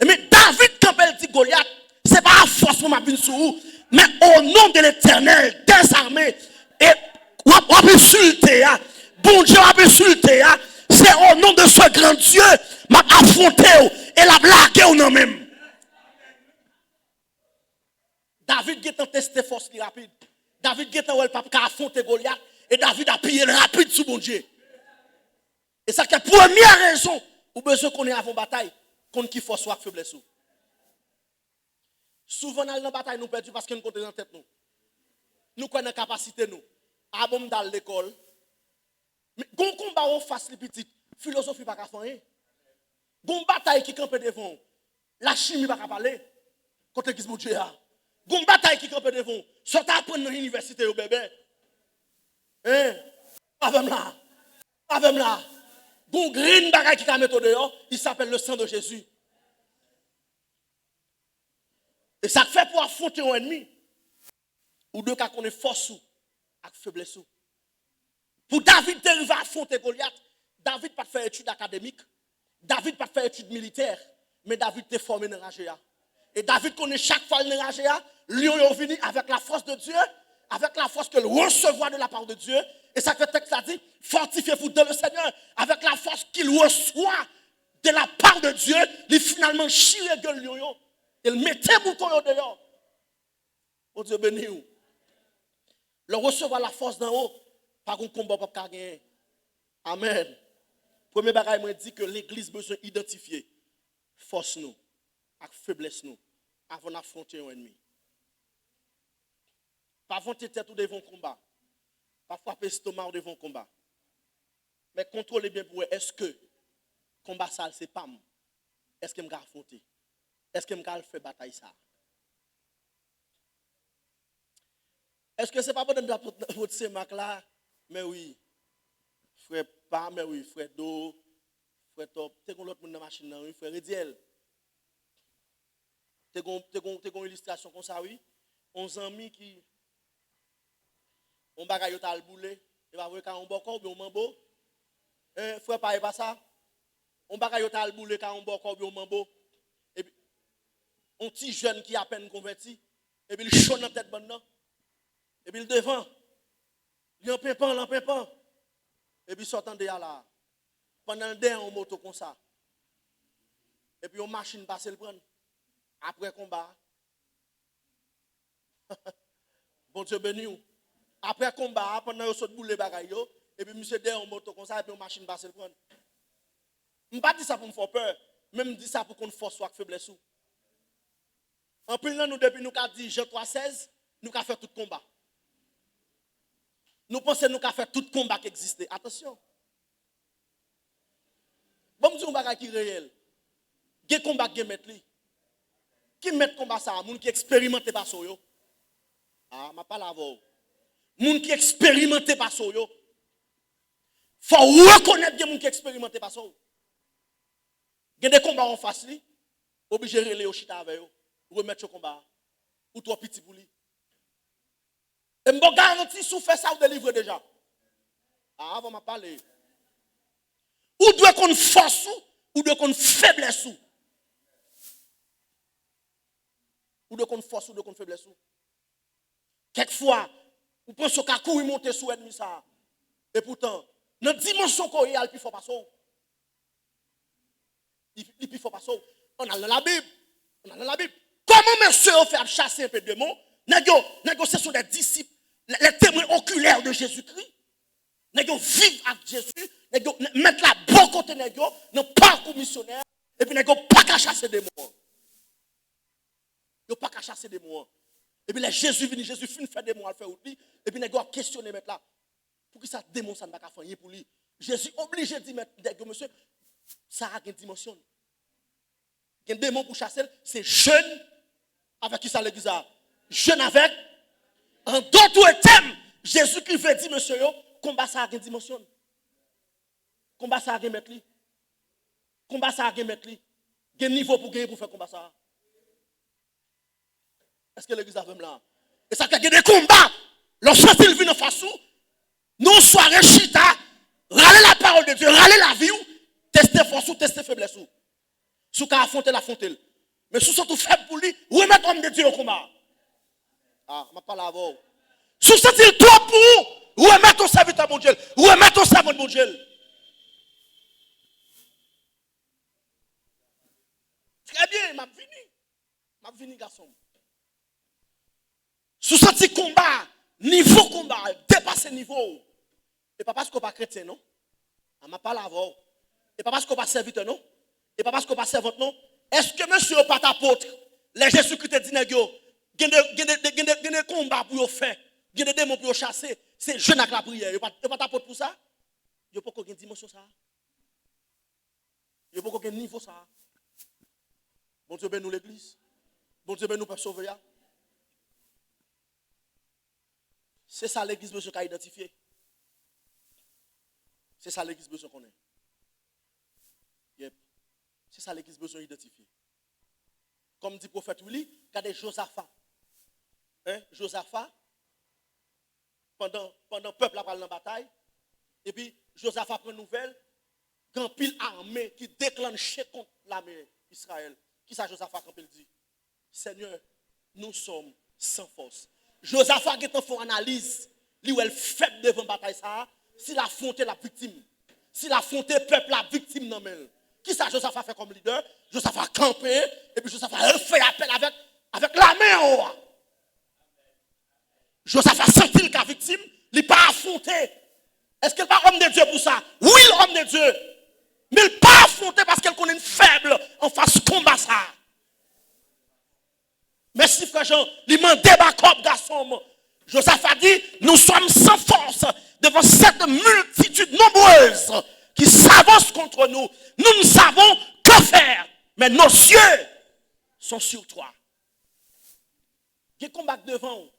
Ebyen, David kanpe, l di Golyat, se pa a fòs mwen m ap vin sou ou, men au nom de l'Éternel des armées. E w ap, w ap ensilte a, Bondye w ap ensilte a, se au nom de ce grand Dieu m ap afwonte w e l ap lage w nan men m. David gentan teste fòs li rapid. David gentan wè l p ap ka afwonte Golyat. E David apiye l rapid sou Bondye. E sa k fè premye rezon ou bezwen konnen avan w batay, konn ki fòs ou ak feblès ou. Souvan n al nan batay, nou pèdi paske n konte nan tèt nou. Nou kwè nan kapasite nou. A bon, m t al lekòl. Men gon konba w anfas li pitit, filozofi pa ka fè anyen. Gon batay ki kanpe devan w, lachimi pa ka pale. Kot legliz Bondye a? Gon batay ki kanpe devan w, sa w ta aprann nan inivèsite yo bèbè. Hein? Avè m la. Avè m la. Gon grenn bagay ki ka mete w deyò, il s'appelle le sang de Jésus. E sa k fè pou w afwonte yon ènmi, ou dwe ka konnen fòs ou ak feblès ou. Pou David te rive afwonte Golyat, David pa t fè etid akademik, David pa t fè etid militè, men David te fòme nan raje a. E David konnen chak fwa l nan raje a, lyon yo vini avec la force de Dieu, avec la force que l resevwa de la part de Dieu. E sa k fè tèks la di, fortifiez-vous dans le Seigneur, avec la force qu'il reçoit de la part de Dieu, li finalman chire gèl lyon yo, e l mete mouton yo deyò. Bondye beni w. Lè w resevwa lafòs danwo, pa gon konba w p ap ka genyen. Amèn. Premye bagay mwen di ke legliz bezwen idantifye fòs nou ak feblès nou avan n afwonte yon ènmi. Pa vante tèt ou devan yon konba. Pa frape estoma w devan yon konba. Men kontwole byen pou w wè èske konba sa a se pa m. Èske m ka afwonte? Èske m ka al fè batay sa a? Èske se pa pandan n t ap pot, pot Senmak la? Mè wi. Frè Pa, mè wi, frè Do, frè Tòp. Te gon lòt moun nan machin nan, wi, frè Redièl. Te gon, te gon, te gon ilistrasyon konsa, wi. On zanmi ki, on bagay yo t al boule, e pa vre, ka on bòkò oubyen on manbo. Eh, frè pa, e pa sa? On bagay yo t al boule, ka on bòkò oubyen on manbo. Epi, on ti jèn ki apèn konvèti, epi l cho nan tèt bann nan. Epi l devan. Li an penpan, l an penpan. Epi sa w tande a la. Pandan l dèyè yon moto konsa. Epi yon machin pase l pran l. Apre konba a. Bondye beni w. Apre konba a, pandan yo sot boule bagay yo, epi misye dèyè yon moto konsa, epi yon machin pase l pran l. M pa di sa pou m fè w pè, men m di sa pou konn fòs ou ak feblès ou. Anpil nan nou, depi nou ka di Jan twa sèz, nou ka fè tout konba. Nou panse nou ka fè tout konba ki egziste. Atansyon. Ban m di yon bagay ki reyèl. Gen konba k gen mèt li. Ki mèt konba sa a? Moun ki eksperimante pase w yo. A, m ap pale avè w. Moun ki eksperimante pase w yo. Fò w rekonèt gen moun ki eksperimante pase w. Gen de konba w anfas li, oblije rele yo chita avè yo, remèt yo konba a. Ou twò piti pou li. E m ba w garanti, si w fè sa, ou delivre deja. A, avan m ap pale. Ou dwe konn fòs ou, ou dwe konn feblès ou. Ou dwe konn fòs ou, ou dwe konn feblès ou. Kèk fwa, ou panse w ka kouri monte sou ènmi sa a. Epoutan, nan dimansyon ke w ye a, l pi fò pase w. Li, li pi fò pase w. Ann al nan Labib. Ann al nan Labib. Kòman mesye yo fè ap chase enpe demon? Nèg yo, nèg yo, ce sont des disciples, les, les témoins oculaires de Jésus-Christ. Nèg yo viv ak Jezi. Nèg yo, mèt la bò kote nèg yo nan pakou misyonè. Epi nèg yo pa ka chase demon an. Yo pa ka chase demon an. Epi lè Jezi vini, Jezi fin fè demon an al fè wout li. Epi nèg yo ap kesyone mèt la. Poukisa demon sa n pa ka fè anyen pou li? Jezi oblije di mèt nèg yo, mesye, sa a gen dimansyon l. Gen demon pou chase l, se jèn avèk kisa legliz la? Jèn avèk. An dòt tèm, Jezi ki vle di mesye yo, konba sa a gen dimansyon l. Konba sa a gen mèt li. Konba sa a gen mèt li. Gen nivo pou genyen pou fè konba sa a. Èske legliz avè m la? E sa k fè gen de konba, lè w santi l vin anfas ou, nan yon sware chita, rale la parole de Dieu, rale lavi w, teste fòs ou, teste feblès ou. Si w ka afwonte l, afwonte l. Men si w santi w fèb pou li, remèt òm de Dye yo konba a. A, m ap pale avè w. Si w santi l twòp pou ou, remèt yon sèvitè Bondye l, remèt yon sèvant Bondye l. Trè byen, m ap vini. M ap vini, gason m. Si w santi konba, nivo konba a depase nivo w, e pa paske w pa kretyen, non. A, m ap pale avè w. E pa paske w pa sèvitè, non. E pa paske w pa sèvant, non. Èske mesye yo pa t apot? Lè Jezikri te di nèg yo, gen de, gen de, gen de, gen de konba pou yo fè, gen de demon pou yo chase, se jèn ak lapriyè. Yo pa, yo pa t apot pou sa? Yo poko gen dimansyon sa a. Yo poko gen nivo sa a. Bondye beni w, legliz. Bondye beni w, pèp sove a. Se sa legliz bezwen ka idantifye. Se sa legliz bezwen konnen. Yep. Se sa legliz bezwen idantifye. Kòm di pwofèt Willy, gade Jozafa. Hein? Jozafa, pandan, pandan pèp la pral nan batay, epi Jozafa pran nouvèl, gen anpil ame ki deklanche kont lame Izrayèl. Kisa Jozafa kanpe l di? Seigneur, nous sommes sans force. Jozafa gentan fè yon analiz, li wè l fèb devan batay sa a, si l afwonte l ap viktim. Si l afwonte pèp la ap viktim nan men l. Kisa Jozafa fè kòm lidè? Jozafa kanpe, epi Jozafa fè apèl avèk, avèk lame anwo a. Jozafa santi l ka viktim, li pa afwonte. Èske l pa òm de Dye pou sa? Wi, l òm de Dye. Men l pa afwonte paske l konnen l fèb anfas konba sa a. Mèsi, frè Jean. Li mande bakòp, gason m. Jozafa di, nous sommes sans force devant cette multitude nombreuse qui s'avance contre nous. Nous ne savons que faire, mais nos yeux sont sur toi. Gen konba k devan w.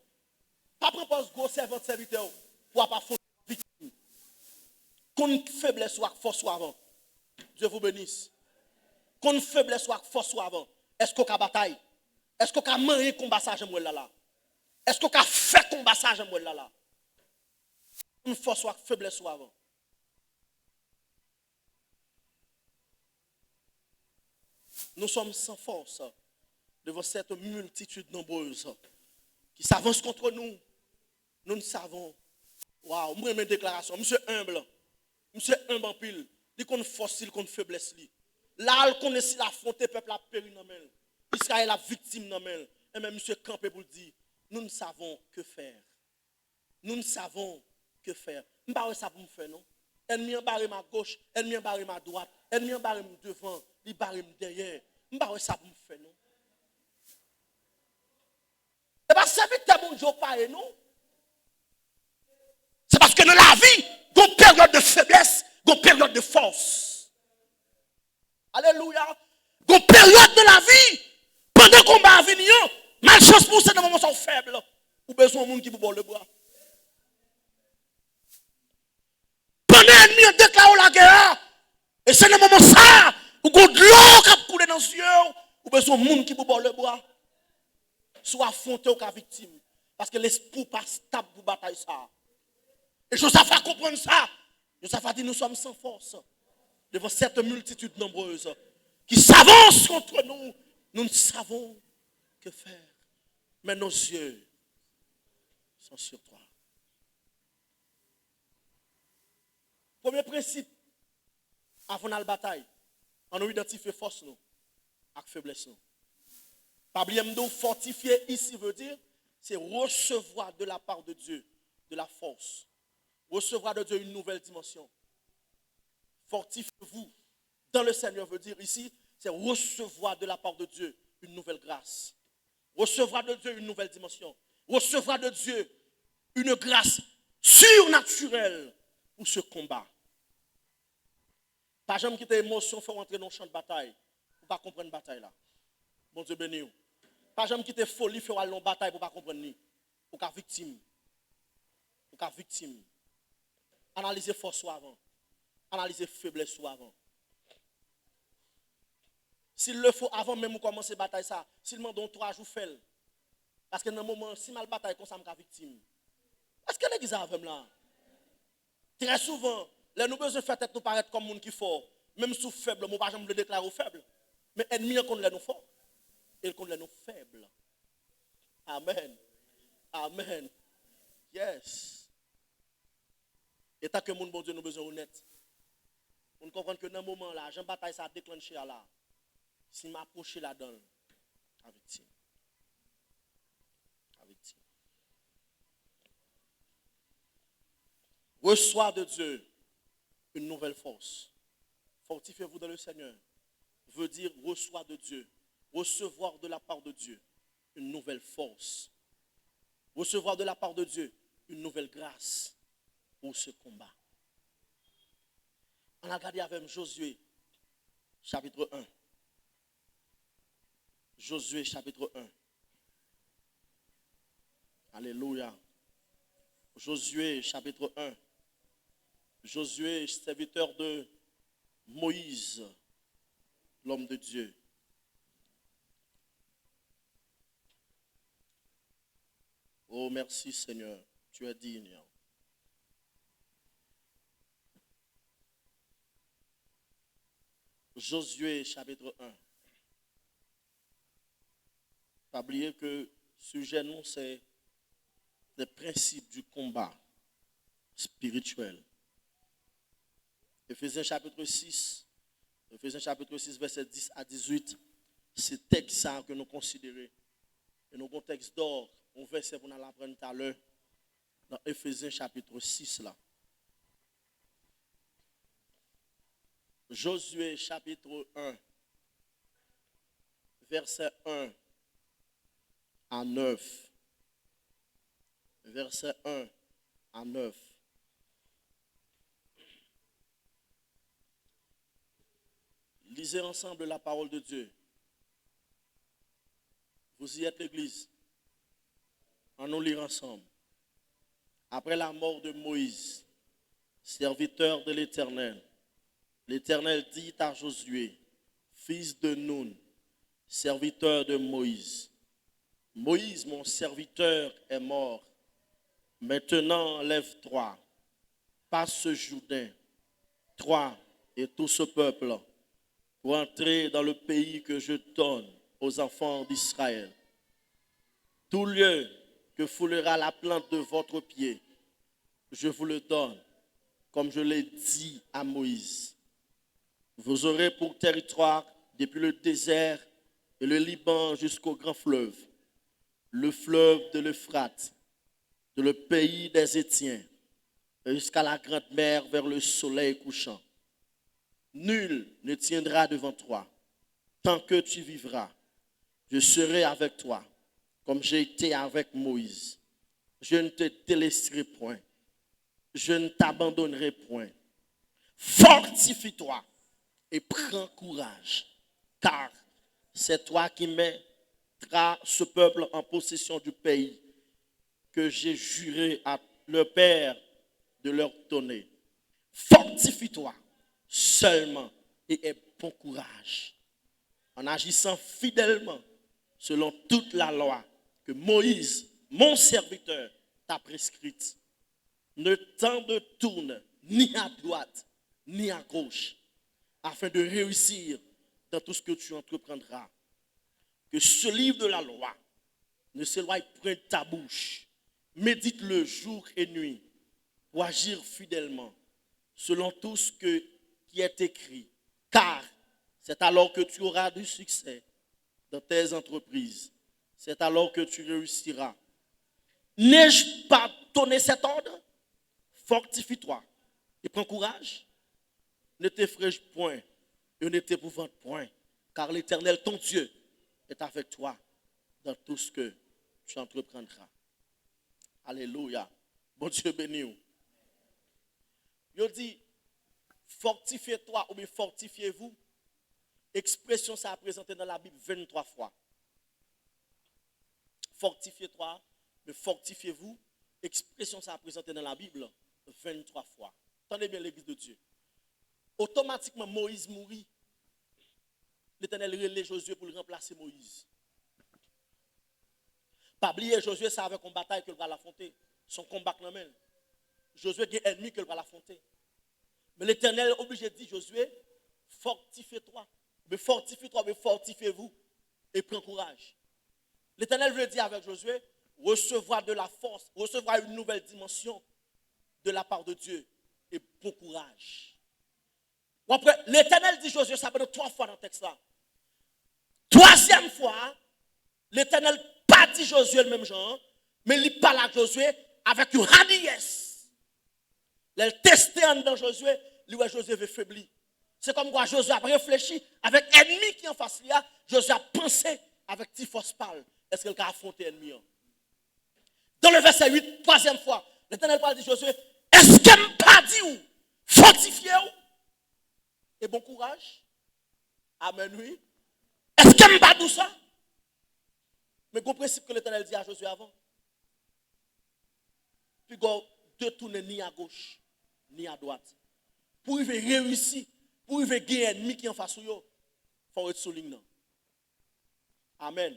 Pa pran pòz gwo sèvant sèvitè w pou w ap afwonte viktim. Konn feblès ou ak fòs ou avan. Dieu vous bénisse. Konn feblès ou ak fòs ou avan. Èske w ka batay? Èske w ka manyen konba sa jan m wè l la la? Èske w ka fè konba sa jan m wè l la la? Konn fòs ou ak feblès ou avan. Nous sommes sans force devant cette multitude nombreuse qui s'avance contre nous. Nous ne savons. Waw, mwen renmen deklarasyon. Misye enb. Misye enb anpil. Li konn fòs li, li konn feblès li. La, l konnen si l afwonte, pèp la ap peri nan men l. Izrayèl ap viktim nan men l. Enben, misye kanpe pou l di, nous ne savons que faire. Nous ne savons que faire. M pa wè sa pou m fè, non. Ènmi an bare m agoch, ènmi an bare m adwat, ènmi an bare m devan, li bare m dèyè. M pa wè sa pou m fè, non. E pa sèvitè Bondye w pa ye, non. Se paske nan lavi, gon peryòd de feblès, gon peryòd de fòs. Alelouya. Gon peryòd nan lavi, pandan konba a vini an, malchans pou ou se nan moman sa w fèb. Ou bezwen yon moun ki pou ba w lebra. Pandan ènmi an deklare w lagè a, e se nan moman sa a, ou gon dlo k ap koule nan zye w, ou bezwen yon moun ki pou ba w lebra. Si w afwonte, ou ka viktim. Paske lespri w pa stab pou batay sa a. E Jozafa konprann sa. Jozafa di, nous sommes sans force devant cette multitude nombreuse qui s'avance contre nous. Nous ne savons que faire. Mais nos yeux sont sur toi. Premye prensip, avan n al batay, ann nou idantifye fòs nou ak feblès nou. Pa bliye m di w, fortifié ici veut dire c'est recevoir de la part de Dieu de la force. Recevoir de Dieu une nouvelle dimension. Fortifiez-vous dans le Seigneur veut dire ici, c'est recevoir de la part de Dieu une nouvelle grâce. Recevoir de Dieu une nouvelle dimension. Recevoir de Dieu une grâce surnaturelle pour ce combat. Pa janm kite emosyon fè w antre nan yon chan de batay pou w pa konprann batay la. Bondye beni w. Pa janm kite foli fè w al nan yon batay pou w pa konprann li. Ou ka viktim. Ou ka viktim. Analize fòs ou avan. Analize feblès ou avan. Si l le fo, avan menm ou kòmanse batay sa, si l mande w twa jou, fè l. Paske nan moman an, si m al batay konsa, m ka viktim. Èske legliz la avè m la? Trè souvan, lè nou bezwen fè tèt nou parèt kòm moun ki fò, menm si w fèb, men w pa janm vle deklare w fèb. Men ènmi an konn lè nou fò. E l konn lè nou fèb. Amèn. Amèn. Yes. Etanke moun Bondye, nou bezwen onèt. Pou n konprann ke nan moman la, jan batay sa a deklanche a la, si m apwoche ladan l, m ka viktim. M ka viktim. Reçois de Dieu une nouvelle force. Fortifiez-vous dans le Seigneur veut dire reçois de Dieu, recevoir de la part de Dieu une nouvelle force, recevoir de la part de Dieu une nouvelle grâce pour ce combat. Ann al gade avè m Josué, chapitre un. Josué, chapitre un. Alléluia. Josué, chapitre un. Josué, serviteur de Moïse, l'homme de Dieu. Oh, merci Seigneur, tu es digne. Josué chapitre un. Pa bliye ke sijè nou se les principes du combat spirituel. Efezyen chapitre six, Efezyen chapitre six, vèsè dis a dizuit, se tèks sa ke nou konsidere. E nou gon tèks dò, yon vèsè pou n al aprann talè nan Efezyen chapitre six la. Josué chapitre un, vèsè un a nèf. Vèsè un a nèf. Lisez ensemble la parole de Dieu. Vous y êtes, l'Église? Ann nou li ansanm. Après la mort de Moïse, serviteur de l'Éternel, l'Éternel dit à Josué, fils de Nun, serviteur de Moïse, Moïse, mon serviteur, est mort. Maintenant, lève-toi, passe ce Jourdain, toi et tout ce peuple, pour entrer dans le pays que je donne aux enfants d'Israël. Tout lieu que foulera la plante de votre pied, je vous le donne, comme je l'ai dit à Moïse. Vous aurez pour territoire depuis le désert et le Liban jusqu'au grand fleuve, le fleuve de l'Euphrate, de le pays des Hétiens, et jusqu'à la grande mer vers le soleil couchant. Nul ne tiendra devant toi. Tant que tu vivras, je serai avec toi, comme j'ai été avec Moïse. Je ne te délaisserai point. Je ne t'abandonnerai point. Fortifie-toi et prends courage, car c'est toi qui mettras ce peuple en possession du pays que j'ai juré à leur père de leur donner. Fortifie-toi seulement et aie bon courage, en agissant fidèlement selon toute la loi que Moïse, mon serviteur, t'a prescrite. Ne t'en détourne ni à droite, ni à gauche, afin de réussir dans tout ce que tu entreprendras. Que ce livre de la loi ne s'éloigne point de ta bouche. Médite-le jour et nuit pour agir fidèlement selon tout ce que, qui est écrit. Car c'est alors que tu auras du succès dans tes entreprises. C'est alors que tu réussiras. N'ai-je pas donné cet ordre? Fortifie-toi et prends courage. Ne t'effraie point et ne t'épouvante point, car l'Éternel, ton Dieu, est avec toi dans tout ce que tu entreprendras. Alelouya. Bondye beni w. Yo di, fortifye twa oubyen fortifyez-vous. Ekspresyon sa a prezante nan Labib venntwa fwa. Fortifye twa, men fortifyez-vous. Ekspresyon sa a prezante nan Labib venntwa fwa. Tande byen, legliz de Dye. Otomatikman, Moyiz mouri. Letènèl rele Jozye pou l ranplase Moyiz. Pa bliye, Jozye se avèk yon batay ke l pral afwonte. Se yon konba k nan men l. Jozye gen ènmi ke l pral afwonte. Men Letènèl oblije di Jozye, fortifye twa. Oubyen fortifye twa, oubyen fortifyez-vous. E pran kouraj. Letènèl vle di avèk Jozye, recevoir de la force, recevoir une nouvelle dimension de la part de Dieu. E bon kouraj. W ap wè, Letènèl di Jozye sa pandan twa fwa nan tèks la. Twazyèm fwa a, Letènèl pa di Jozye l menm jan an, men li pale ak Jozye avèk yon hadiyès. Lè l teste anndan Jozye, li wè Jozye vle febli. Se kòmkwa Jozye ap reflechi avèk ènmi ki anfas li a, Jozye ap panse avèk ti fòs pa l, èske l ka afwonte ènmi an? Dans le verset huit, twazyèm fwa, Letènèl pral di Jozye, èske m pa di w, fòtifye w? E bon kouraj. Amèn, wi. Èske m pa di w sa? Men gon prensip ke Letènèl di a Jozye avan. Piga w detounen ni a goch, ni a dwat. Pou w rive reyisi, pou w rive gen ènmi ki anfas ou yo, fò w ret sou liy nan. Amèn.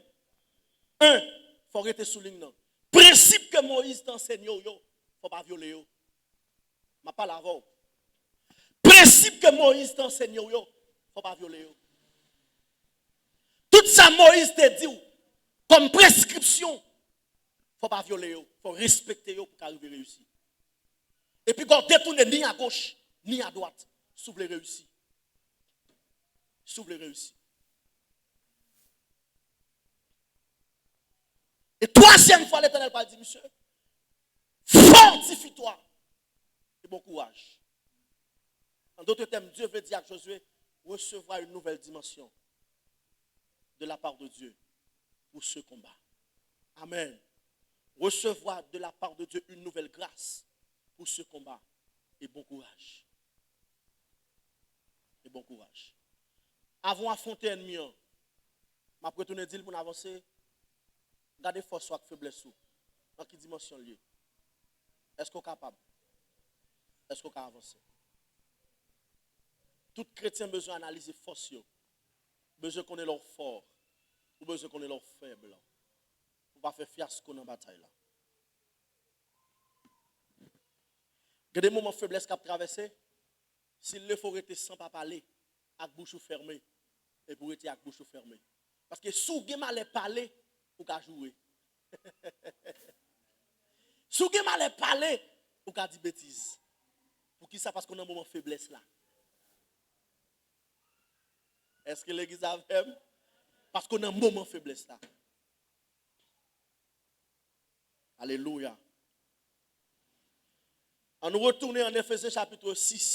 En, fò w rete sou liy nan. Prensip ke Moyiz te ansenye w yo, fò w pa vyole yo. M ap pale avè w. Prensip ke Moyiz te ansenye w yo, fò w pa vyole yo. Tout sa Moyiz te di w kòm preskripsyon, fò w pa vyole yo. Fò w respekte yo pou w ka rive reyisi. Epi, fò w detounen ni a goch, ni a dwat, si w vle reyisi. Si w vle reyisi. E twazyèm fwa, Letènèl pral di misye, fortifie-toi et bon courage. En d'autres termes, Dieu veut dire à Josué, recevoir une nouvelle dimension de la part de Dieu pour ce combat. Amen. Recevoir de la part de Dieu une nouvelle grâce pour ce combat. Et bon courage. E bon kouraj. Avan w afwonte ènmi an, m ap retounen di l pou n avanse. Gade fòs ou ak feblès ou. Nan ki dimansyon l ye? Èske w kapab? Èske w ka avanse? Tout kretyen bezwen analize fòs yo. Bezwen konnen lè w fò. Ou bezwen konnen lè w fèb. Ou pa fè fyasko nan batay la. Gen de moman feblès k ap travèse, si l le fè w rete san pa pale, ak bouch ou fèmen, epi w rete ak bouch ou fèmen. Paske si w gen malè pale, ou ka joure. Si w gen malè pale, ou ka di betiz. Poukisa? Paske w nan moman feblès la. Èske legliz avè m? Paske w nan moman feblès la. Alelouya. Ann nou retounen an Efezyen chapit sis.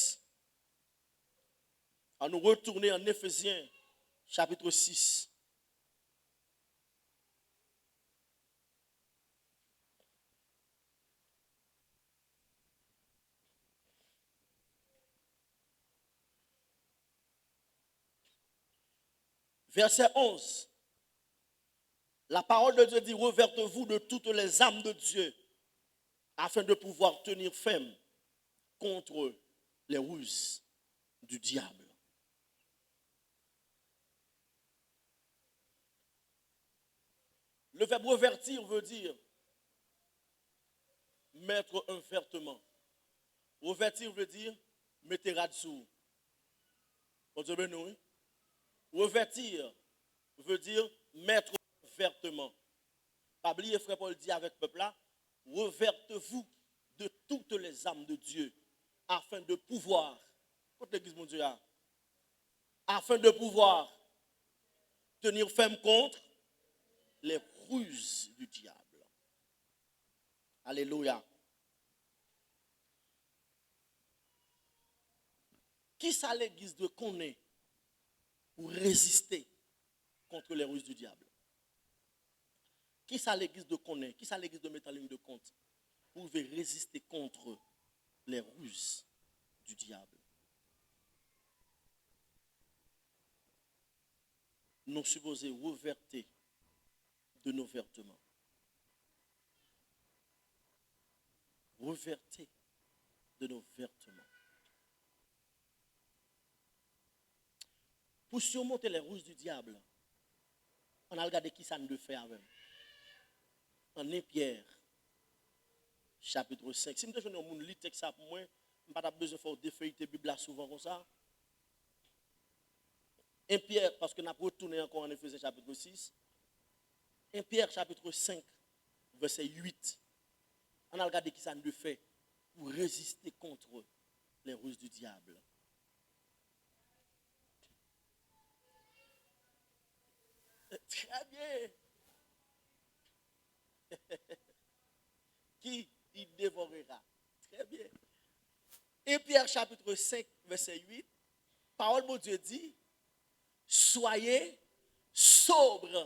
Ann nou retounen an Efezyen chapit sis. Verset onze. La parole de Dieu dit, revêtez-vous de toutes les armes de Dieu, afin de pouvoir tenir ferme contre les ruses du diable. Le verbe revêtir veut dire mettre un vêtement. Revêtir veut dire mete rad sou ou. Bondye beni w, wi. Revêtir veut dire mettre un vêtement. Pa bliye, frè Pòl di avèk pèp la, revêtez-vous de toutes les armes de Dieu, afin de pouvoir, kot legliz Bondye a? Afin de pouvoir tenir ferme contre les ruses du diable. Alelouya. Kisa legliz dwe konnen pou reziste contre les ruses du diable? Kisa legliz dwe konnen? Kisa legliz dwe mete an liy de kont pou rive reziste contre les ruses du diable? Nou sipoze revète de nos vêtements. Revêtez de nos vêtements. Pou simonte les ruses du diable, ann al gade kisa n dwe fè avè l. An en Pyè, chapit senk. Si m te jwenn yon moun li tèks sa pou mwen, m pa t ap bezwen fè w defeyite Bib la souvan konsa. En Pyè, paske n ap retounen ankò an Efezyen chapit sis. En Pyè chapit senk, vèsè uit. Ann al gade kisa n dwe fè pou reziste contre les ruses du diable. Très bien. Qui il dévorera. Très bien. En Pyè chapit senk, vèsè uit, pawòl Bondye di, soyez sobre,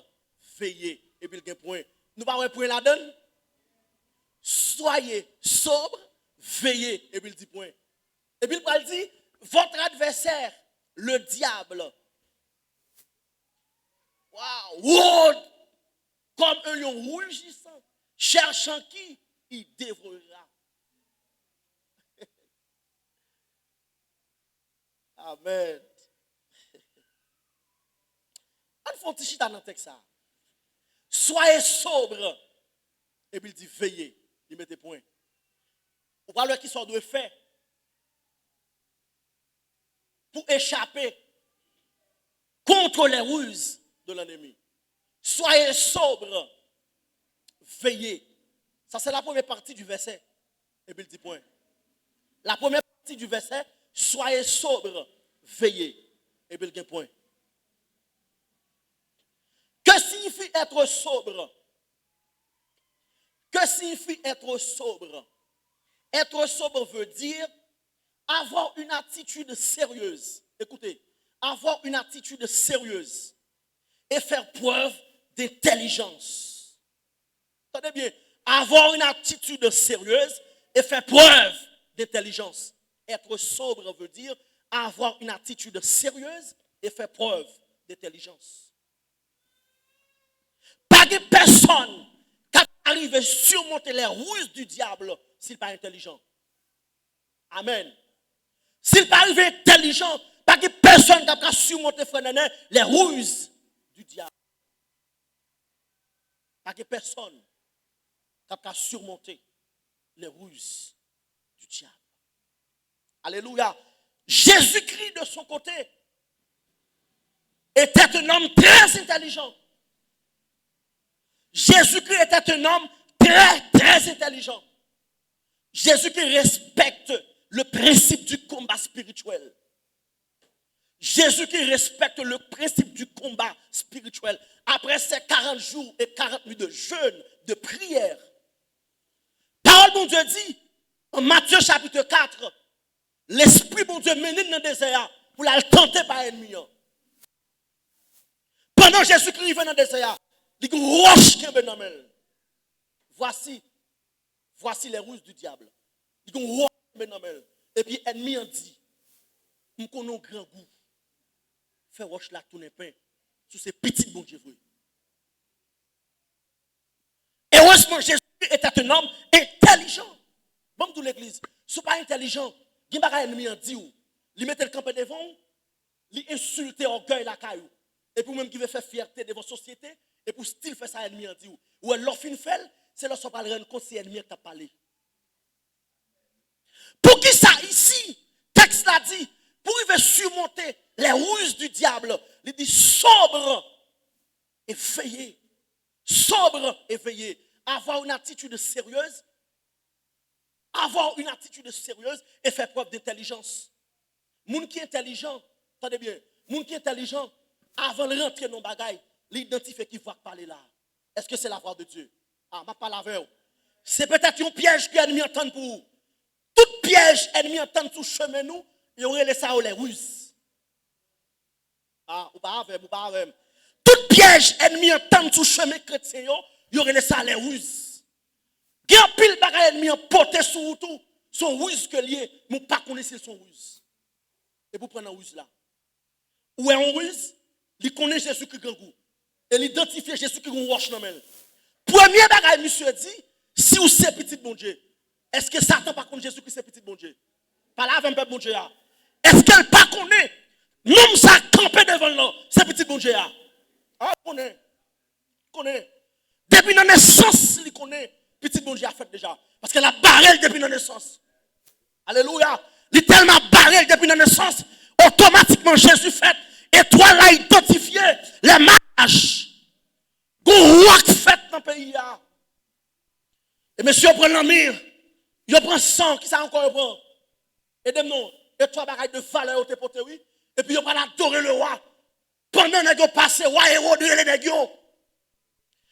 veillez. Epi l gen pwen. Nou pa wè pwen ladan l? Soyez sobre, veillez. Epi l di pwen. Epi l pral di, votre adversaire, le diable, wow, rôde comme un lion rugissant, cherchant qui il dévorera. Amen. Ann fè yon ti chita nan tèks sa. Soyez sobre. Epi l di veillez. Li mete pwen. Ou pral wè kisa w dwe fè pou echape contre les ruses de l'ennemi. Soyez sobre, veillez. Sa se la premye pati di vèsè. Epi l di pwen. La première partie du verset, soyez sobre, veillez. Epi l gen pwen. Que signifie être sobre? Que signifie être sobre? Être sobre veut dire avoir une attitude sérieuse. Écoutez, avoir une attitude sérieuse et faire preuve d'intelligence. Tande byen, avoir une attitude sérieuse et faire preuve d'intelligence. Être sobre veut dire avoir une attitude sérieuse et faire preuve d'intelligence. Pa gen pèsonn k ap rive simonte les ruses du diable si l pa entèlijan. Amen. Si l pa rive entèlijan, pa gen pèsonn k ap ka simonte, frè Nènè, les ruses du diable. Pa gen pèsonn k ap ka surmonter les ruses du diable. Alléluia. Jésus-Christ, de son côté, était un homme très intelligent. Jésus-Christ était un homme très, très intelligent. Jésus-Christ respecte le principe du combat spirituel. Jésus-Christ respecte le principe du combat spirituel. Après ces quarante jours et quarante nuits de jeûne, de prière, pawòl Bondye di, an Matye chapit kat, Lespri Bondye mennen l nan dezè a pou l al tante pa ènmi an. Pandan Jezikri rive nan dezè a, li gen yon wòch kenbe nan men l. Voici, voici les ruses du diable. Li gen yon wòch kenbe nan men l. Epi ènmi an di, "M konnen w grangou. Fè wòch la tounen pen si w se pitit Bondye vre." Heureusement, Jésus était un homme intelligent. Bon, m di w legliz, si w pa entèlijan, gen bagay ènmi an di w, li mete l kanpe devan w, li ensilte ògèy lakay ou. Epi ou menm ki vle fè fyète devan sosyete, epi w still fè sa ènmi an di w. Ou wè, lè w fin fè l, se lè sa w pral rann kont se ènmi an k t ap pale. Poukisa isi, tèks la di, pou rive surmonter les ruses du diable, li di sobre et veillez. Sobre et veillez. Avoir une attitude sérieuse. Avoir une attitude sérieuse et faire preuve d'intelligence. Moun ki entèlijan, tande byen, moun ki entèlijan, avan l rantre nan yon bagay, li idantifye ki vwa k pale la. Èske se lavwa de Dye? A, m ap pale avè w. Se petèt yon pyèj ke ènmi an tann pou ou. Tout pyèj ènmi an tann sou chemen nou, yo rele sa yo les ruses. A, ou pa avè m, ou pa avè m. Tout pyèj ènmi an tann sou chemen kretyen yo, yo rele sa les ruses. Gen anpil bagay ènmi an pote sou ou tou, se yon riz ke l ye, men w pa konnen si l se yon riz. Epi w pran nan riz la. Ou wè yon riz, li konnen Jezikri grangou. E li idantifye Jezikri gen yon wòch nan men l. Premye bagay misye di, si w se pitit Bondye, èske Satan pa konn Jezikri se pitit Bondye? Pale avè m, pèp Bondye a. Èske l pa konnen nonm sa k kanpe devan l lan se pitit Bondye a? A, l konnen. Konnen. Depi nan nesans, li konnen pitit Bondye a fèt deja. Paske l ap bare l depi nan nesans. Alelouya. Li tèlman ap bare l depi nan nesans, otomatikman Jezi fèt. Etwal la idantifye lè maj. Gon wa k fèt nan peyi a. E mesye yo pran lanmir, yo pran san, kisa ankò yo pran? Ede m non. E twa bagay de valè yo te pote, wi. Epi yo pral adore le wa. Pandan nèg yo pase, wa Ewòd rele nèg yo.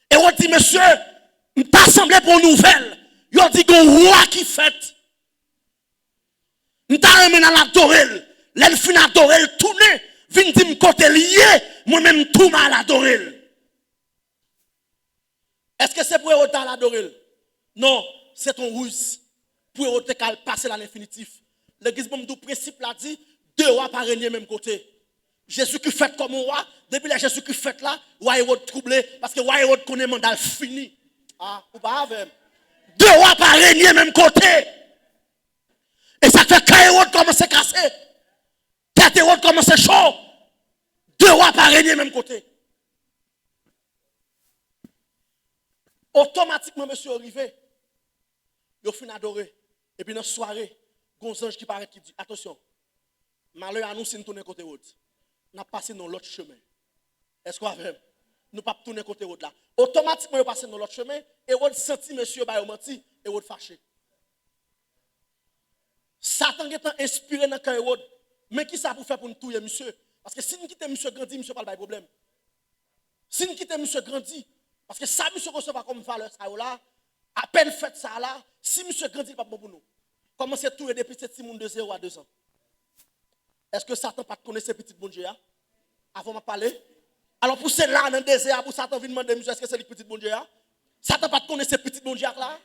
Ewòd di, "Mesye, m ta sanble pran yon nouvèl." Yo di, "Gon wa ki fèt. M ta renmen n al adore l. Lè n fin adore l, tounen, vin di m kote l ye, mwen menm tou m al adore l." Èske se pou Ewòd ta al adore l? Non, se t on riz. Pou Ewòd te ka al pase l a lenfinitif. Legliz, ban m di w, prensip la di, de wa pa renye menm kote. Jezikri fèt kòm yon wa, depi lè Jezikri fèt la, wa Ewòd twouble, paske wa Ewòd konnen manda l fini. A, ou pa avè m. De wa pa renye menm kote. E sa k fè kè Ewòd kòmanse kase. Tèt Ewòd kòmanse cho. De wa pa renye menm kote. Otomatikman, mesye yo rive. Yo fin adore. Epi nan sware, gon zanj ki parèt ki di, "Atansyon, malè a nou si n tounen kote Ewòd. N ap pase nan lòt chemen." Èske w avè m? Nou p ap tounen kote Ewòd la. Otomatikman, yo pase nan lòt chemen. Ewòd santi mesye yo ba yo manti. Ewòd fache. Satan gentan enspire nan kè Ewòd, "Men kisa pou fè pou n touye misye? Paske si n kite misye grandi, misye pral bay pwoblèm. Si n kite misye grandi, paske sa misye resevwa kòm valè sa yo la, apèn fèt sa a la, si misye grandi, li p ap bon pou nou." Kòmanse touye depi se timoun de zewo a de zan. Èske Satan pa t konnen se pitit Bondye a? Avan m ap pale. Alò pou se la nan dezè a, pou Satan vin mande misye, èske se li k pitit Bondye a? Satan pa t konnen se pitit Bondye a k la?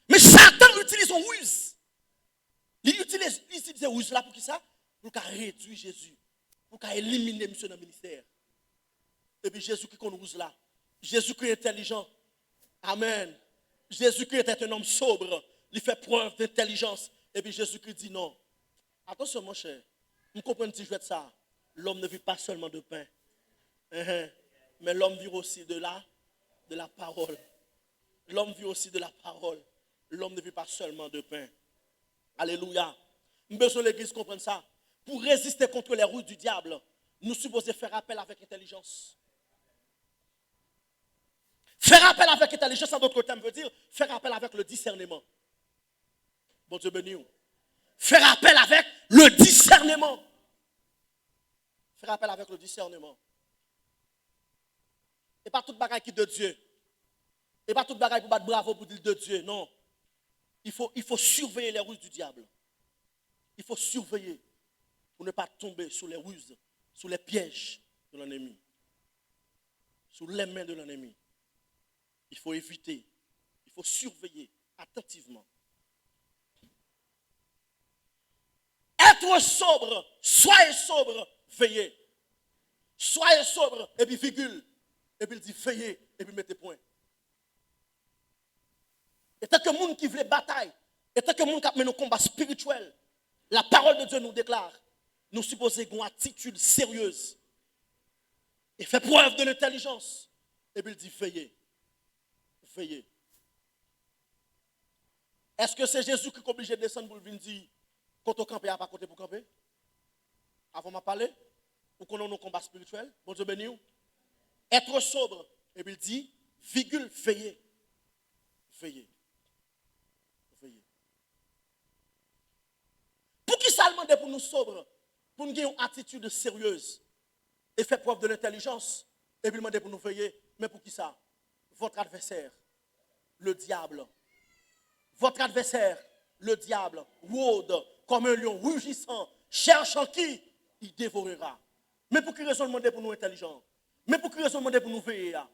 Men Satan itilize yon riz. Li itilize, li itilize riz la pou ki sa? Pou l ka redui Jezi. Pou l ka elimine misye nan ministè. Epi Jezikri konn riz la. Jezikri entèlijan. Amèn. Jezikri était un homme sobre. Li fè prèv dentèlijans. Epi Jezikri di non. Atansyon, monchè. M konprann ti jwèt sa. L'homme ne vit pas seulement de pain. Enhen. Mais l'homme vivra aussi de la, de la parole. L'homme vit aussi de la parole. L'homme ne vit pas seulement de pain. Alelouya. M bezwen legliz konprann sa. Pou reziste kont le ruse du diable, nou sipoze fè apèl avèk entèlijans. Fè apèl avèk entèlijans, an dòt tèm, vle di fè apèl avèk le disèneman. Bondye beni w. Fè apèl avèk le disèneman. Fè apèl avèk le disèneman. E pa tout bagay ki de Dye. E pa tout bagay pou bat bravo pou di l de Dye. Non. Il faut, il faut surveiller les ruses du diable. Il faut surveiller pour ne pas tomber sous les ruses, sous les pièges de l'ennemi, sous les mains de l'ennemi. Il faut éviter, il faut surveiller attentivement. Être sobre, soyez sobre, veillez. Soyez sobre, epi vigil. Epi l di veillez, epi mete pwen. Etanke moun ki vle batay, etanke moun k ap mennen yon konba espirityèl, la parole de Dieu nous déclare, nou sipoze gen yon atitid seryez e fè prèv de lentèlijans. Epi l di veillez, veillez. Èske se Jezikri k oblije desann pou l vin di kote w kanpe a pa kote pou kanpe? Avan m ap pale, ou konnen w nan yon konba espirityèl, Bondye beni w. Être sobre, epi l di, vigil, veillez. Veillez. Veillez. Poukisa l mande pou nou sobre, pou n gen yon atitid seryez e fè prèv de lentèlijans, epi l mande pou nou veye? Men poukisa? Votre adversaire, le diable. Votre adversaire, le diable, rôde comme un lion rugissant, cherchant qui il dévorera. Men pou ki rezon l mande pou nou entèlijan? Men pou ki rezon l mande pou nou veye a?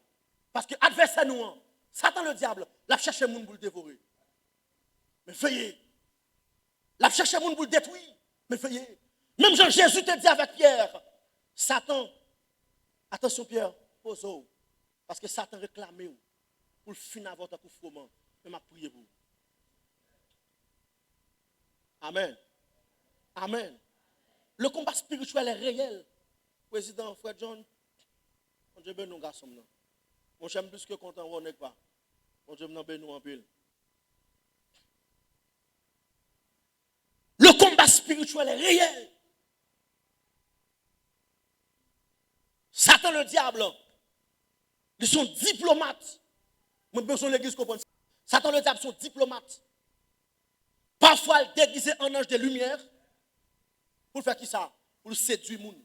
Paske advèsè nou an, Satan le diable, l ap chèche moun pou l devore. Men veye! L ap chèche moun pou l detwi. Men veye! Menm jan Jezi te di avèk Pyè, Satan, atansyon Pyè, poze w. Paske Satan reklame w pou l fin avè w tankou fwoman. Men m ap priye pou ou. Amèn. Amèn. Le combat spirituel est réel. Prezidan, frè John, Bondye beni w, gason m nan. Monchè, m plis ke kontan wè w, nèg pa. Bondye m nan beni w anpil. Le combat spirituel est réel. Satan le diable, li se yon diplomat. Mwen bezwen legliz konprann sa. Satan le diable se yon diplomat. Pafwa, l degize an anj de limyè pou l fè kisa? Pou l sedui moun.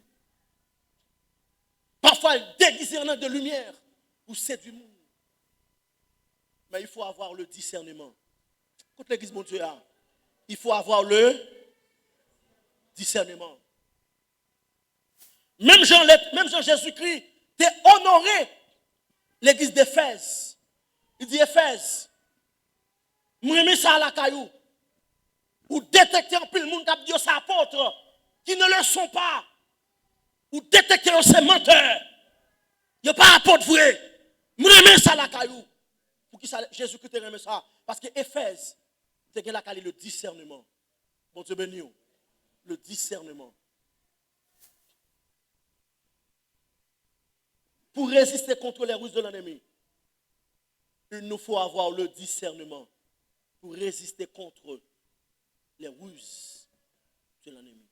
Pafwa, l degize an anj de limyè pou l sedui moun. Mais il faut avoir le discernement. Kote legliz Bondye a? Il faut avoir le discernement. Menm jan, menm jan Jezikri te onore legliz Efèz. Li di, Efèz, m renmen sa lakay ou. Ou detekte anpil moun k ap di yo se apot, qui ne le sont pas. Ou detekte yo se mantè. Yo pa apot vre. M renmen sa lakay ou. Poukisa Jezikri te renmen sa? Paske Efèz te gen lakay li le disèneman. Bondye beni w. Le disèneman. Pour résister contre les ruses de l'ennemi, il nous faut avoir le discernement pour résister contre les ruses de l'ennemi.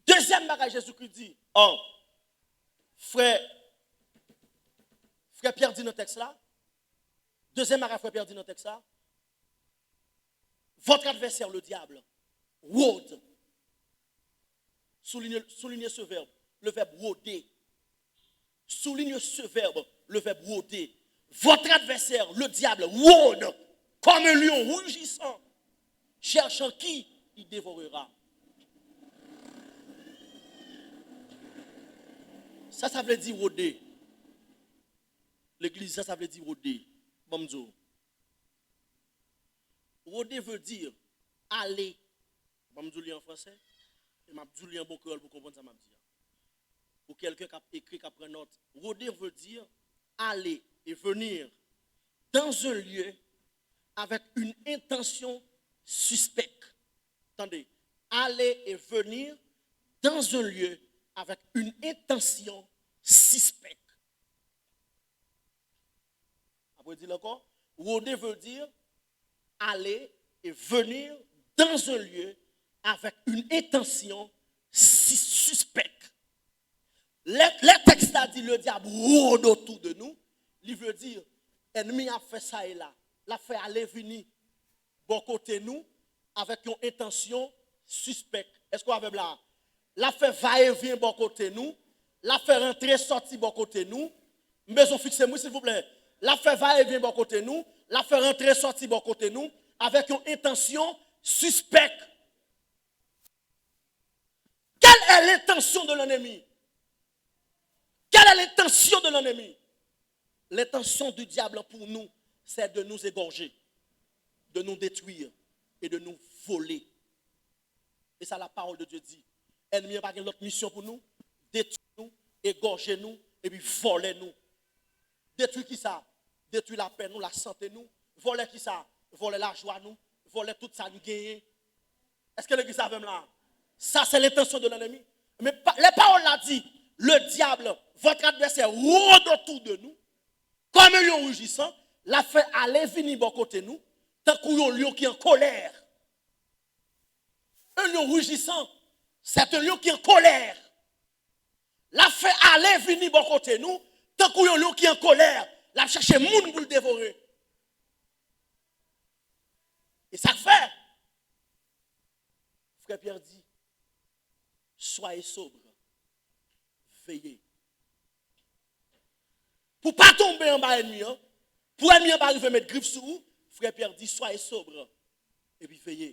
Dezyèm bagay Jezikri di, oh, frè, frè Pyè di nan tèks la, dezyèm bagay frè Pyè di nan tèks la, votre adversaire, le diable, rôde. Soulignez, soulignez ce verbe, le verbe rôder. Soulignez ce verbe, le verbe rôder. Votre adversaire, le diable, rôde comme un lion rugissant, cherchant qui il dévorera. Sa, sa vle di rode. Legliz, sa, sa vle di rode. Ban m di w. Rôder veut dire aller. Ban m di w li an fransè, e m ap di w li an bon kreyòl pou w konprann sa m ap di a. Pou kèlken k ap ekri, k ap pran nòt, rôder veut dire aller et venir dans un lieu avec une intention suspecte. Tande, aller et venir dans un lieu avec une intention suspecte. Apre di l ankò, rôder veut dire aller et venir dans un lieu avec une intention si- suspecte. Lè, lè tèks la di le diable rôde autour de nous, li vle di ènmi a fè sa e la, l ap fè ale vini bò kote nou avèk yon entansyon sispèk. Èske w avè m la? L ap fè va e vyen bò kote nou, l ap fè rantre sòti bò kote nou. M bezwen w fikse m wi silvouplè. L ap fè va e vyen bò kote nou, l ap fè rantre sòti bò kote nou avèk yon entansyon sispèk. Quelle est l'intention de l'ennemi? Quelle est l'intention de l'ennemi? L'intention du diable pour nous, c'est de nous égorger, de nous détruire et de nous voler. Et ça, la parole de Dieu dit. Ènmi an pa gen lòt misyon pou nou, detwi nou, egòje nou, epi vòlè nou. Detwi kisa? Detwi lapè nou, lasante nou. Vòlè kisa? Vòlè lajwa nou, vòlè tout sa n genyen. Èske legliz avè m la? Ça, c'est l'intention de l'ennemi. Men pa- lè pawòl la di, le diable, votre adversaire, rôde autour de nous, comme un lion rugissant, l ap fè ale vini bò kote nou, tankou yon lyon ki an kolè. Un lion rugissant, c'est un lion qui est en colère. L ap fè ale vini bò kote nou, tankou yon lyon ki an kolè, l ap chèche moun pou l devore. E sa k fè? Frè Pyè di, soyez sobre, veye. Pou pa tonbe anba ènmi an, pou ènmi an pa rive met grif sou ou, frè Pyè di, soyez sobre, epi veye.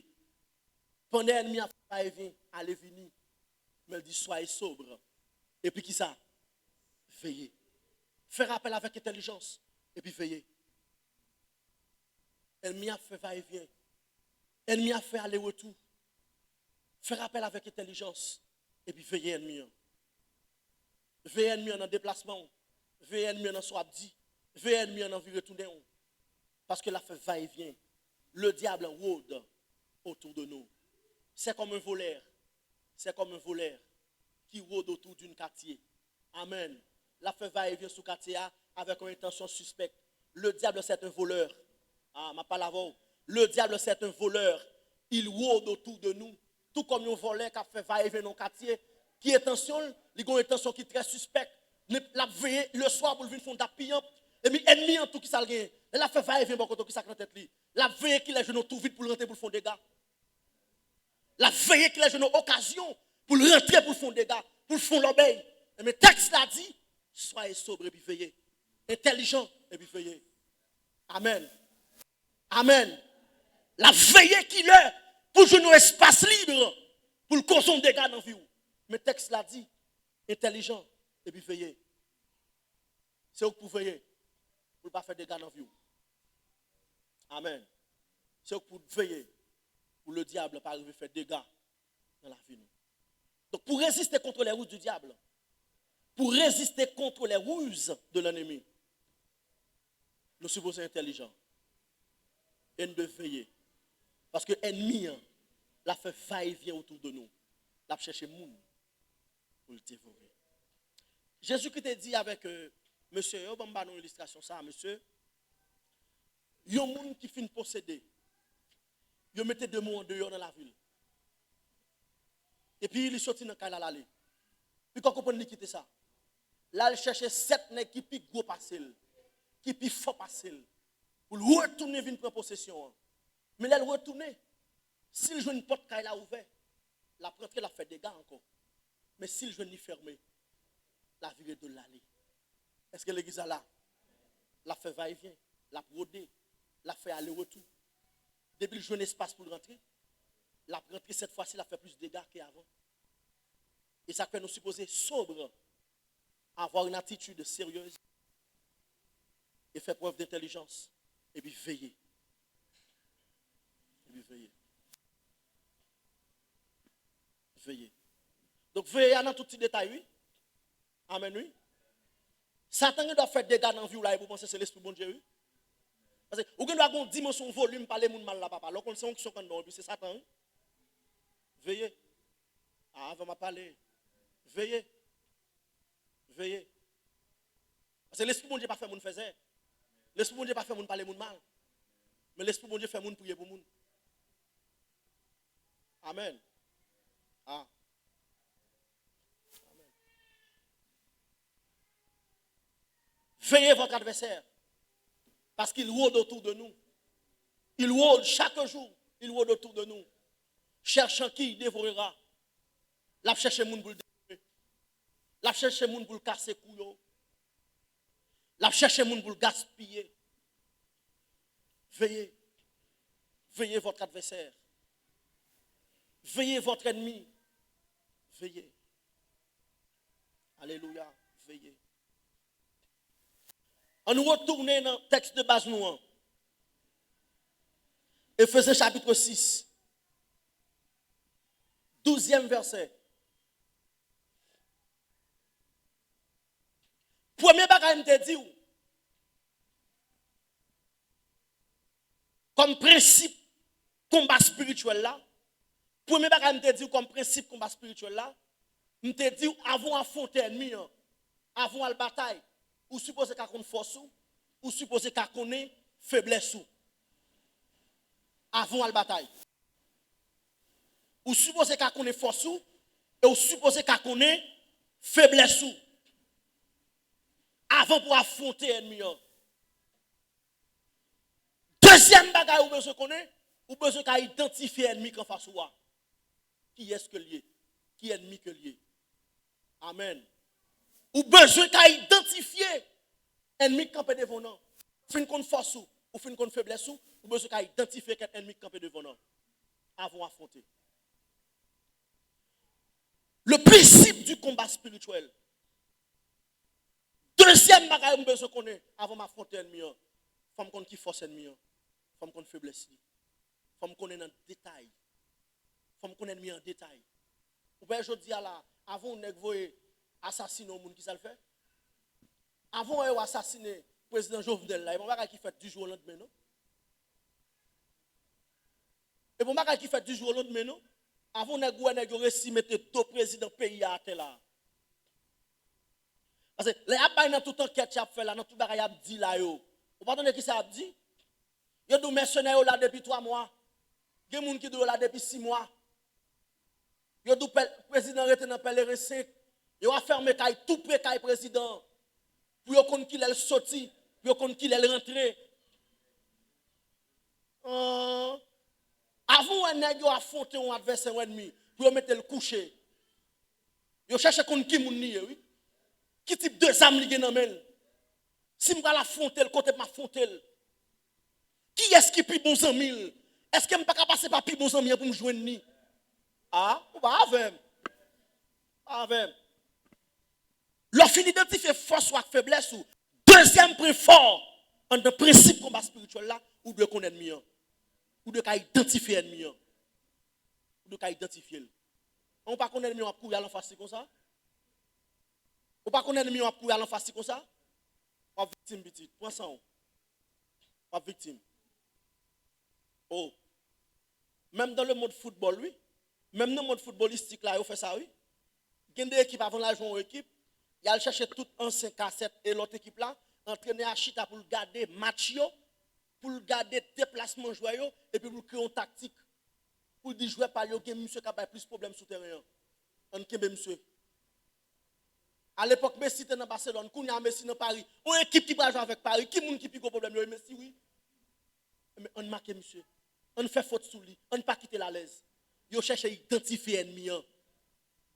Pandan ènmi an ap fè va e vyen, ale vini, men l di, soyez sobre, epi kisa? Veye. Fè rapèl avèk entèlijans, epi veye. Ènmi ap fè va e vyen. Ènmi ap fè ale retou. Fè rapèl avèk entèlijans, epi veye ènmi an. Veye ènmi an nan deplasman w. Veye ènmi an nan sa w ap di. Veye ènmi an nan vire tounen w. Paske l ap fè va e vyen. Le diable rôde autour de nous. C'est comme un voleur. C'est comme un voleur qui rôde autour d'un quartier. Amen. L ap fè va e vyen sou katye a avèk yon entansyon sispèk. Le diable, c'est un voleur. Ah, m ap pale avè w. Le diable, c'est un voleur. Il rôde autour de nous. Tou kòm yon vòlè k ap fè va e vyen nan yon katye, ki entansyon l? Li gen yon entansyon ki trè sispèk. Li, l ap veye leswa pou l vin fè yon dap piyanp. Epi ènmi an tou, kisa l genyen? Lè l ap fè va e vyen bò kote w, kisa k nan tèt li? L ap veye kilè je nou tou vid pou l rantre pou l fè yon dega. L ap veye kilè je nou okazyon pou l rantre pou l fè yon dega, pou l fè yon lòbèy. Ebyen, tèks la di, soyez sobre epi veye. Entèlijan epi veye. Amèn. Amèn. L ap veye kilè pou l jwenn yon espas lib pou l koze yon dega nan vi w. Men tèks la di, entèlijan epi veye. Se ou k pou veye pou l pa fè dega nan vi w. Amèn. Se ou k pou veye pou le diable pa rive fè dega nan lavi nou. Donk, pou reziste contre les ruses du diable, pou reziste contre les ruses de l'ennemi, nou sipoze entèlijan. E n dwe veye. Paske ènmi an, l ap fè va e vyen otou de nou. L ap chèche moun pou l devore. Jezikri te di avèk, euh, mesye yo, ban m ba nou ilistrasyon sa, mesye, yon moun ki fin posede, yo mete demen an deyò nan lavil. Epi li soti nan kay la, l ale. Li pa konprann li kite sa. L al chèche sèt nèg ki pi gwo pase l, ki pi fò pase l, pou l retounen vin pran posesyon an. Men lè l retounen, si l jwenn pòt kay la ouvè, l ap rantre, l ap fè dega ankò. Men si l jwenn li fèmen, l ap vire do l, l ale. Èske legliz la la? L ap fè va e vyen, l ap wode, l ap fè ale retou. Depi l jwenn espas pou l rantre, l ap rantre, sèt fwa si l ap fè plis dega ke avan. E sa k fè nou sipoze sobre, avoir une attitude sérieuse et faire preuve d'intelligence. Epi veye. Epi veye. Veye. Donk, veye a nan tout ti detay, wi. Amèn, wi. Satan gen dwa fè dega nan vi w la epi w panse se Lespri Bondye, wi. Paske ou gen dwa gen yon dimansyon, yon volim, pale moun mal la, papa. Lè w konn se onksyon k anndan w, epi se Satan, wi. Veye. Ah, avan m ap pale, veye. Veye. Paske Lespri Bondye pa fè moun fè zè. Lespri Bondye pa fè moun pale moun mal. Men Lespri Bondye fè moun priye pou moun. Amen. Ah. Amen. Veillez votre adversaire, parce qu'il rôde autour de nous. Il rôde chaque jour, il rôde autour de nous, cherchant qui il dévorera. L ap chèche moun pou l devore. L ap chèche moun pou l kase kou yo. L ap chèche moun pou l gaspiye. Veillez. Veillez votre adversaire. Veillez votre ennemi. Veillez. Alelouya. Veillez. Ann retounen nan tèks de baz nou an. Efezen chapit sis, douzyèm vèsè. Premye bagay m te di w, kòm prensip konba espirityèl la, premye bagay m te di w kòm prensip konba espirityèl la, m te di w avan w afwonte ènmi an, avan w al batay, ou sipoze ka konn fòs ou, ou sipoze ka konnen feblès ou. Avan w al batay. Ou sipoze ka konnen fòs ou, e ou sipoze ka konnen feblès ou. Avan pou w afwonte ènmi an. Dezyèm bagay ou bezwen konnen, ou bezwen ka idantifye ènmi k anfas ou a. Kiyès ke l ye? Ki ènmi ke l ye? Amèn. Ou bezwen ka idantifye ènmi k kanpe devan w nan. Ou fin konn fòs ou, ou fin konn feblès ou, ou bezwen ka idantifye kèk ènmi k kanpe devan w nan. Avan w afwonte. Le principe du combat spirituel. Dezyèm bagay m bezwen konnen avan m afwonte ènmi an, fò m konn ki fòs ènmi an, fò m konn feblès li, fò m konnen nan detay, fò m konn ènmi an detay. Ou wè jodi a la, avan yon nèg voye asasinen yon moun, ki sa l fè? Avan w wè yo asasinen prezidan Jovenel la, e pa yon bagay ki fèt du jour au lendemain, non. E pa yon bagay ki fèt du jour au lendemain, non. Avan yon nèg, ou wè nèg yo resi mete do prezidan peyi a atè la. Paske lè y ap bay nan tout ankèt y ap fè la, nan tout bagay y ap di la yo, ou pa tande ki sa y ap di? Yo di w mèsenè yo la depi twa mwa. Gen moun ki di w yo la depi sis mwa. Yo di w pèl-, prezidan rete nan Pèleren senk. Yo afèmen kay tou pre kay prezidan an pou yo konn kilè l soti, pou yo konn kilè l rantre. An, avan w wè nèg yo afwonte yon advèsè, yon ènmi, pou yo mete l kouche, yo chèche konn ki moun li ye, wi. Ki tip de zam li gen nan men l? Si m pral afwonte l, kote m afwonte l? Kiyès ki pi bon zanmi l? Èske m pa ka pase pa pi bon zanmi an pou m jwenn li? A, ou pa avè m. Pa avè m. Lè w fin idantifye fòs ou ak feblès ou, dezyèm pwen fò anndan prensip konba espirityèl la, ou dwe konn ènmi an. Ou dwe ka idantifye ènmi an. Ou dwe ka idantifye l. An, ou pa konn ènmi an, w ap kouri al anfas li konsa? Ou pa konn ènmi an, w ap kouri al anfas li konsa? W ap viktim, pitit. Pran san w. W ap viktim. O. Menm dans le monde football, wi. Menm nan mond foutbolistik la, yo fè sa, wi. Gen de ekip, avan l al jwe yon ekip, y al chèche tout ansyen kasèt e lòt ekip la, antrenè a chita pou l gade match yo, pou l gade deplasman jwè yo, epi pou l kreye yon taktik. Pou l di jwè pa l yo gen misye k ap bay plis pwoblèm sou teren an. Ann kenbe misye. Alepòk, Messi te nan Baselòn, kounye a Messi nan Pari. Yon ekip ki pral jwe avèk Pari, ki moun ki pi gwo pwoblèm yo? E Messi, wi. Men ann make misye. Ann fè fot sou li. Ann pa kite l alèz. Yo chèche idantifye ènmi an.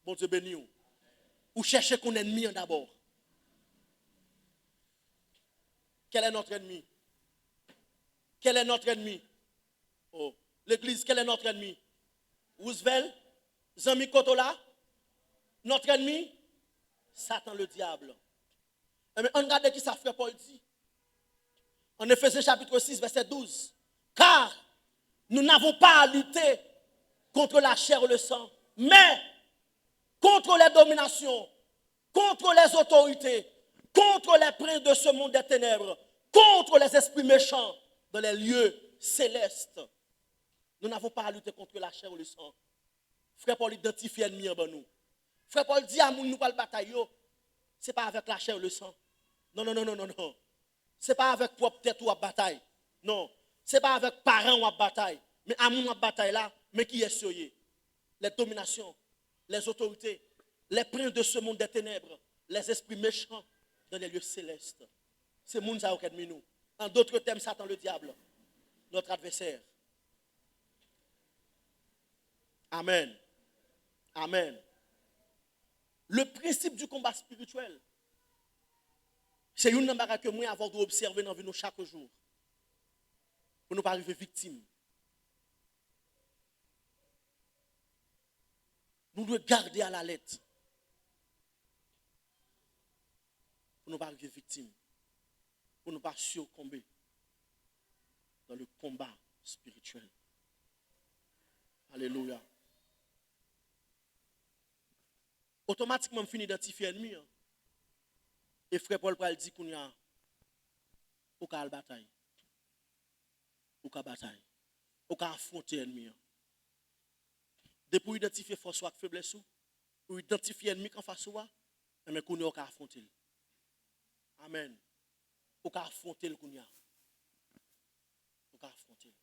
Bondye beni w. Ou chèche konn ènmi an dabò. Quel est notre ennemi? Quel est notre ennemi? Oh, l'église, quel est notre ennemi? Roosevelt, zanmi, kote w la? Notre ennemi, Satan le diable. Enben, ann gade ki sa frè Pòl di. En Éphésiens chapitre six, verset douze. Car nous n'avons pas à lutter contre la chair et le sang, mais contre les dominations, contre les autorités, contre les princes de ce monde des ténèbres, contre les esprits méchants dans les lieux célestes. Nous n'avons pas à lutter contre la chair et le sang. Frè Pòl idantifye ènmi an ban nou. Frè Pòl di a moun nou pral batay yo, se pa avèk lachè e lesan. Non, non, non, non, non, non. Se pa avèk pwòp tèt ou w ap batay. Non. Se pa avèk paran w ap batay. Men a moun w ap batay la, men kiyès yo ye. Les dominations, les autorités, les princes de ce monde des ténèbres, les esprits méchants dans les lieux célestes. Se moun sa yo k ènmi nou. En d'autres termes, Satan le diable, notre adversaire. Amen. Amen. Le principe du combat spirituel, se youn nan bagay ke mwen avè w dwe obsève nan vi nou chak jou. Pou nou pa rive viktim. Nou dwe gade alalèt. Pou nou pa rive viktim. Pou nou pa sikonbe dans le combat spirituel. Alelouya. Otomatikman, m fin idantifye ènmi an. E frè Pòl pral di kounye a, ou ka al batay. Ou ka batay. Ou ka afwonte ènmi an. Depi w idantifye fòs ou ak feblès ou, ou idantifye ènmi k anfas ou a, enben kounye a ou ka afwonte l. Amèn. Ou ka afwonte l kounye a. Ou ka afwonte l.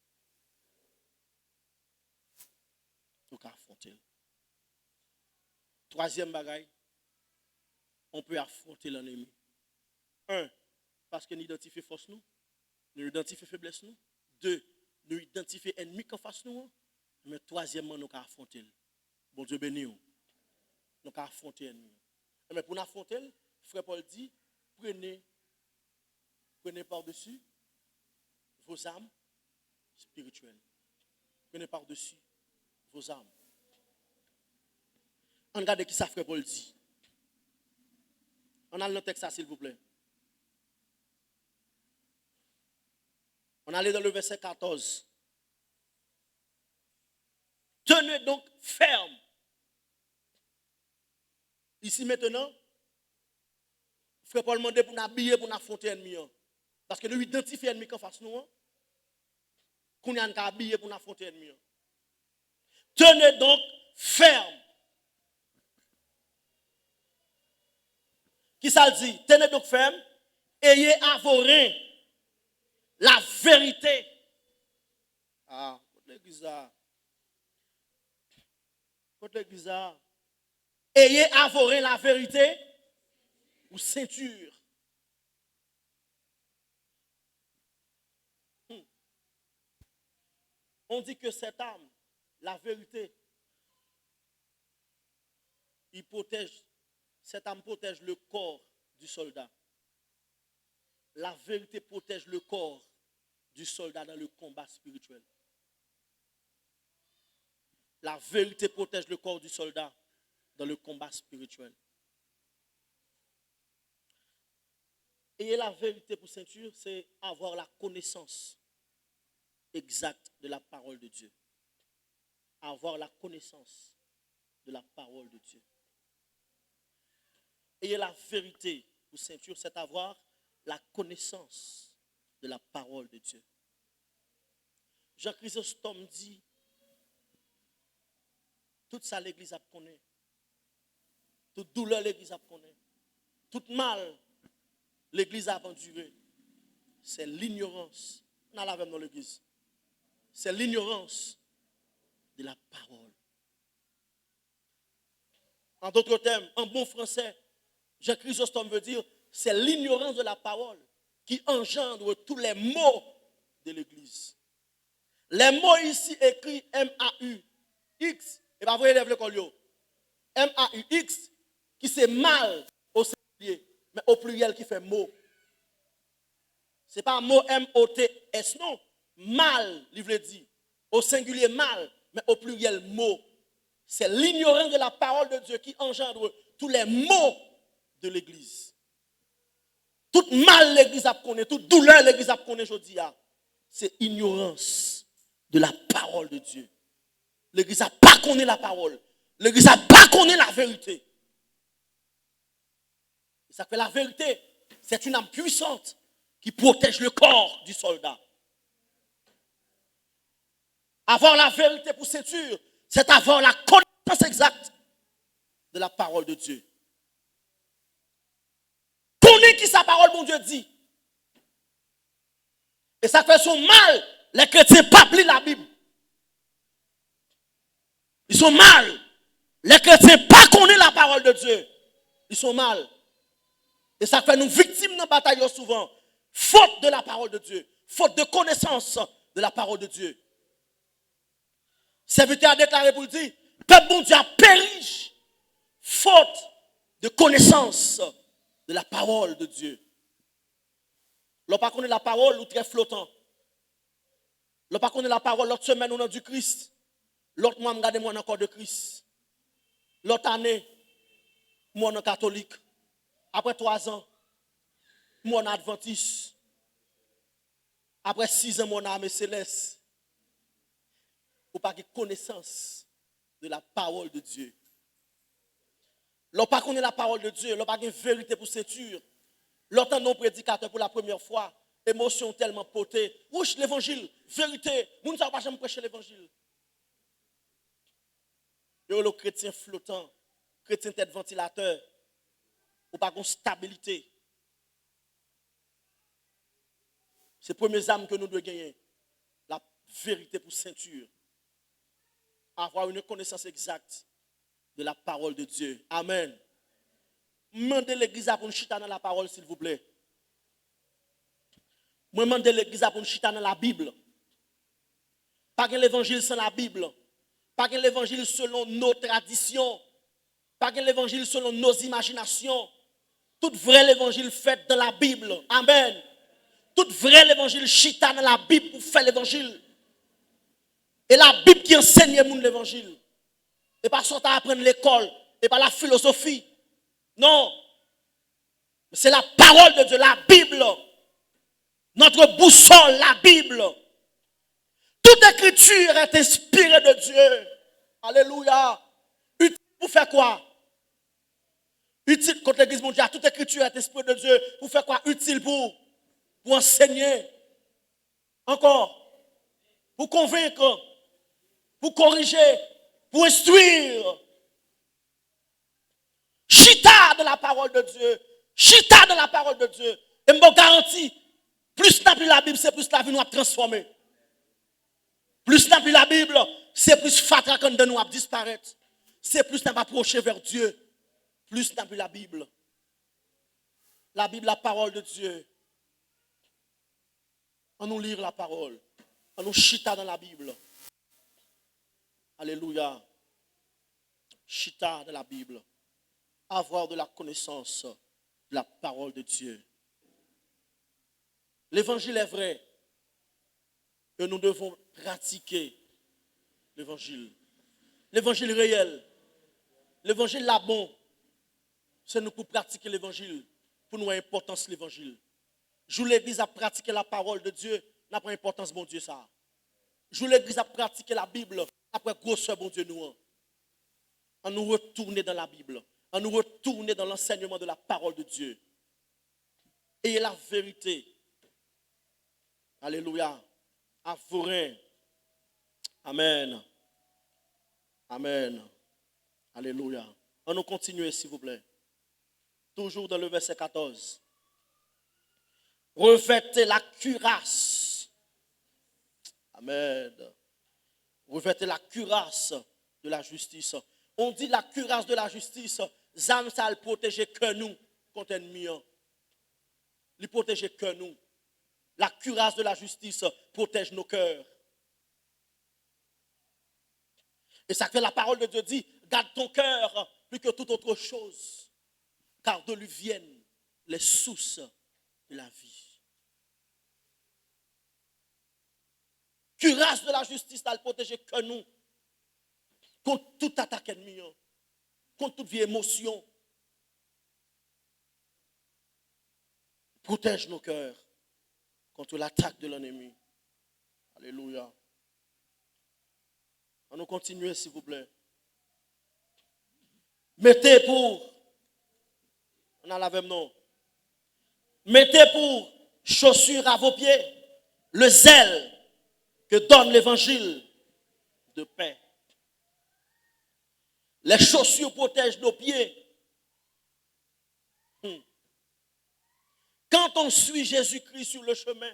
Ou ka afwonte l. Twazyèm bagay, on pe afwonte lènmi. En, paske nou idantifye fòs nou, nou idantifye feblès nou. De, nou idantifye ènmi k anfas nou an. Men twazyèmman, nou ka afwonte l. Bondye beni w. Nou ka afwonte ènmi an. Men pou n afwonte l, frè Pòl di, prenez, prenez par-dessus vos armes spirituelles. Prenez par-dessus vos armes. Ann gade ki sa frè Pòl di. Ann al nan tèks la, silvouplè. On allait dans le verset quatorze. Tenez donc ferme. Ici maintenant, frè Pòl mande pou n abiye pou n afwonte ènmi an. Paske nou idantifye ènmi k anfas nou an. Kounye a n ka abiye pou n afwonte ènmi an. Tenez donc ferme. Ki sa l di? Tenez donc ferme, ayez à vos reins la vérité. Ah, kot legliz la? Kot legliz la? Ayez à vos reins la vérité ou ceinture. Hmm. On dit que cette arme, la vérité, il protège, cette arme protège le corps du soldat. La vérité protège le corps du soldat dans le combat spirituel. La vérité protège le corps du soldat dans le combat spirituel. Ayez la vérité pour ceinture, c'est avoir la connaissance exacte de la parole de Dieu. Avoir la connaissance de la parole de Dieu. Ayez la vérité pour ceinture, c'est avoir la connaissance de la parole de Dieu. Jean Chrysostome di, tout sa legliz ap konnen, tout doulè legliz ap konnen, tout mal legliz ap andire, c'est l'ignorance. Ann al avè m non legliz. C'est l'ignorance de la parole. En d'autres termes, en bon français, Jean Chrysostome veut dire, c'est l'ignorance de la parole qui engendre tous les maux de l'Église. Les maux ici écrits M A U X, e pa vre elèv lekòl yo. M A U X, ki se mal o sengilyè, men o pliryèl ki fè mo. Se pa mo M O T S non. Mal, li vle di. O sengilyè mal, men o pliryèl mo. C'est l'ignorance de la parole de Dieu qui engendre tous les maux de l'Église. Tout mal legliz ap konnen, tout doulè legliz ap konnen jodi a, se ignorance de la parole de Dieu. Legliz la pa konnen la parole. Legliz la pa konnen la vérité. C'est ça que la vérité, c'est une arme puissante qui protège le corps du soldat. Avoir la vérité pour ceinture, c'est avoir la connaissance connaissance exacte de la parole de Dieu. Konnen ki sa pawòl Bondye di. E sa k fè se yon mal lè kretyen p ap li Labib. Li se yon mal lè kretyen pa konnen la parole de Dieu. Li se yon mal. E sa k fè nou viktim nan batay yo souvan. Faute de la parole de Dieu. Faute de connaissance de la parole de Dieu. Sèvitè a deklare pou l di, pèp Bondye a peri faute de connaissance de la parole de Dieu. Lè w pa konnen la parole, ou trè flotan. Lè w pa konnen la parole, lòt semèn ou nan du Christ. Lòt mwa m gade m wè nan corps de Christ. Lòt ane, m wè nan katolik. Apre twa zan, m wè nan advantis. Apre sis zan, m wè nan ame selès. Ou pa gen konesans de la parole de Dieu. Lè w pa konnen la parole de Dieu, lè w pa gen verite pou senti, lè w tande yon predikatè pou la premyè fwa, emosyon w tèlman pote, wouch, levanjil, verite, moun sa yo pa janm preche levanjil. Yo rele w kretyen flotan, kretyen tèt vantilatè, ou pa gen stabilite. Se premye zam ke nou dwe genyen. La verite pou senti. Avoir une connaissance exacte de la parole de Dieu. Amen. M mande legliz la pou n chita nan la parole, silvouplè. Mwen mande legliz la pou n chita nan Labib. Pa gen levanjil san Labib. Pa gen levanjil selon nos traditions. Pa gen levanjil selon nos imaginations. Tout vrè levanjil fèt dans la Bible. Amen. Tout vrè levanjil chita nan Labib pou fè levanjil. E Labib ki ansenye moun levanjil. E pa sa w ta aprann lekòl. E pa la filozofi. Non. C'est la parole de Dieu, la Bible. Notre boussole, la Bible. Toute écriture est inspirée de Dieu. Alléluia. Utile pour faire quoi? Utile, kot legliz Bondye a, toute écriture est inspirée de Dieu. Pour faire quoi? Utile pour, pour enseigner. Encore. Pour convaincre. Pour corriger. Pour instruire. Chita dans la parole de Dieu. Chita dans la parole de Dieu. E m ba w garanti, plis n ap li Labib, se plis lavi nou ap transfòme. Plis n ap li Labib, se plis fatra k anndan nou ap disparèt. Se plis n ap apwoche vè Dye. Plis n ap li Labib. Labib, la parole de Dieu. Annou li la pawòl. Annou chita nan Labib. Alelouya. Chita nan Labib. Avoir de la connaissance de la parole de Dieu. Levanjil est vrai. Et nous devons pratiquer levanjil. Levanjil reyèl. Levanjil la bon. Se nou pou pratike levanjil, pou nou wè enpòtans levanjil. Jou legliz ap pratike la parole de Dieu, n ap wè enpòtans Bondye sa a. Jou legliz ap pratike Labib, n ap wè gwosè Bondye nou an. Annou retounen dans la Bible. Annou retounen dans l'enseignement de la parole de Dieu. Ayez la vérité. Alelouya. Avoren. Amèn. Amèn. Alelouya. Annou kontinye, silvouplè. Toujours dans le verset quatorze. Revêtez la cuirasse. Amen. Revêtez la cuirasse de la justice. On dit la cuirasse de la justice, zam sa l pwoteje kè nou kont ènmi an. Li pwoteje kè nou. La cuirasse de la justice protège nos cœurs. Et ça fait la parole de Dieu dit, garde ton cœur plus que toute autre chose, car de lui viennent les sources de la vie. Cuirasse de la justice, al pwoteje kè nou kont tout atak ènmi an, kont tout vye emosyon. Protège nos cœurs contre l'attaque de l'ennemi. Alelouya. Annou kontinye, silvouplè. Mettez pour, ann al avè m non. Mettez pour chaussure à vos pieds le zèle que donne l'évangile de paix. Les chaussures protègent nos pieds. Hmm. Quand on suit Jésus-Christ sur le chemin,